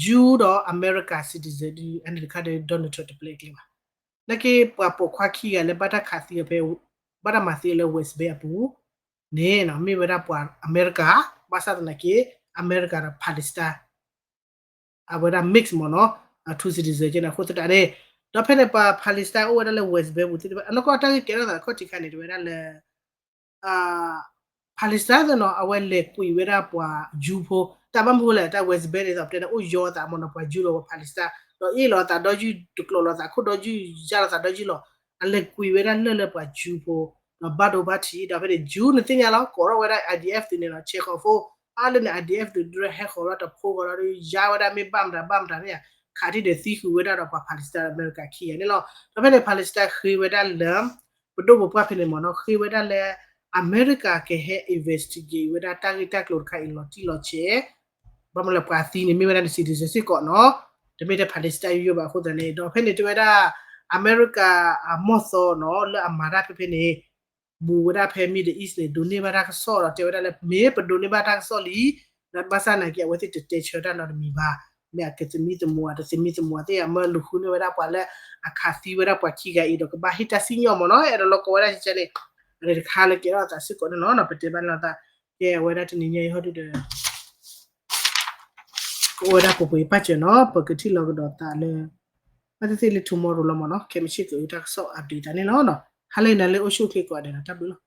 Jew ဒီး အမဲရကၤ citizen ဒ်အန့ၣ်တခါဒီး Donald Trump တပျဲကျဲဘၣ်, နာ်က့ပှၤပိာ်ခွါခံဂၤလၢဘၣ်တၢ်ခးသံအီၤဖဲ ဘၣ်တၢ်မၤသံအီၤလၢ West Bank အပူၤန့ၣ် မ့ၢ်ဝဲဒၣ်ပှၤအမဲရကၤ, ဘၣ်ဆၣ်သနာ်က့ အမဲရကၤဒီး Palestine အဝဲဒၣ် mix မ့ၢ်နီၤ, အ two citizen ကဲန့ၣ် အဃိသတးန့ၣ်, ဒီးဖဲန့ၣ်ပှၤ Palestine အိၣ်ဝဲဒၣ်လၢ West Bank ပူၤသ့ၣ်တဖၣ် အနီၢ်ကီၢ်တၢ်ဂ့ၢ်ကဲထီၣ်သးအခီၣ်ထံးခါန့ၣ် တဝဲဒၣ်လၢ Palestine သ့ၣ်နီၤ အဝဲလဲၤကွံာ်ဝဲဒၣ်ပှၤ Jew ဖိ, တၢ်ဘၣ်မနုၤလဲၣ် တၢ် West Bank ဒ်သိးပတဲန့ၣ် အိၣ်ယီသးမ့ၢ်နီၤ ပှၤ Jew ဒီးပှၤ Palestine ဒီးအ့ၣ်လိာ်သးဒီယုၢ် တကျိးလိာ်သးခိၣ်ဒီယုၢ် ယါလိာ်သးဒီယုၢ်လီၤ, အလဲၤကွံာ်ဝဲဒၣ်လၢၢ်လၢပှၤ Jew ဖိ, ဒီးဘၣ်ဒိဘၣ်ထံး ဒီးဖဲန့ၣ် Jew နသ့ၣ်ညါလီၤ ကိးထီၣ်ဝဲဒၣ် I D F သုးန့ၣ်လီၤ ဆဲးဃီၤဖိ, အါလၢန့ၣ် I D F သုးဒုးဟဲဃီၤလီၤတဖိဃီၤလီၤဒီး ယါဝဲဒၣ်မ့ၢ်ဘၣ်မတၤဘၣ်မတၤန့ၣ် ခးထံၣ်ဒီးသံဃုာ်ဝဲဒၣ်ဒီးပှၤ Palestine အမဲရကၤခံဂၤန့ၣ်လီၤ, ဒီးဖဲန့ၣ် Palestine ဃ့ဝဲဒၣ်လၢ ပဒိၣ်ပပှၢ်ဖဲန့ၣ်မ့ၢ်နီၤ ဃ့ဝဲဒၣ်လၢ အမဲရကၤကဟဲ investigate ဝဲဒၣ်တၢ်ဂ့ၢ်တၢ်ကျိၤတခါအံၤလီၤတံၢ်လီၤဆဲး, ဘၣ်မနုၤလဲၣ်ပှၤသံန့ၣ် မ့ၢ်ဝဲဒၣ်န citizen စ့ၢ်ကီးနီၤ, တမ့ၢ်ထဲ Palestine ယိယိဘၣ်အဃိသတးန့ၣ် ဒီးဖဲန့ၣ်တဲဝဲဒၣ် အမဲရကၤအမီၢ်သီနီၤ လၢအမၤတၢ်ဖဲဖဲန့ၣ် ဘူးဝဲဒၣ်ဖဲ Middle East န့ၣ် ဒိးန့ၢ်ဘၣ်တၢ်ကစီၣ်ဒီးတဲဝဲဒၣ်လၢ မ့ၢ်ပဒိးန့ၢ်ဘၣ်တၢ်ကစီၣ်လံ, ဘၣ်ဆၣ်သနာ်က့ အဝဲသ့ၣ်တတဲဆၢတၢ်နီတမံၤဘၣ်, မ့ၢ်အကသမံသမိး တသမံသမိးသ့ၣ် အမၢလူၤဃုန့ၢ်ဝဲဒၣ်ပှၤလၢအခးသံဝဲဒၣ်ပှၤခံဂၤအံၤဒီး ကဘၣ်ဟ့ၣ်တၢ်စံၣ်ညီၣ်မ့ၢ်နီၤ, အဲၣ်ဒိးလီၤကိးဝဲဒၣ်ကဲန့ၣ်, အန့ၣ်တခါလၢကဲထီၣ်သးစ့ၢ်ကီးန့ၣ်လီၤ, ပတဲဘၣ်န့ၣ်လီၤသး, ကဲအဝဲဒၣ်တနံၤညါအံၤဟီဒုဒီး ကအိၣ်ဝဲဒၣ်ပှဲၤပှဲၤပာ်စၢၤနီၤ, ပကထံၣ်လိာ်ကဒီးသးလၢ ဘၣ်သ့ၣ်သ့ၣ်လၢ tomorrow လီၤမ့ၢ်နီၤ, ခဲမုၢ်ဆ့ၣ်ကအုးတၢ်ကစီၣ် update သးန့ၣ်လီၤ, ဟါလၢအံၤနၤလၢအိၣ်ဆူၣ်အိၣ်ချ့ကိးဂၤဒဲးနီၤ, တၢ်ဘျုးလီၤ.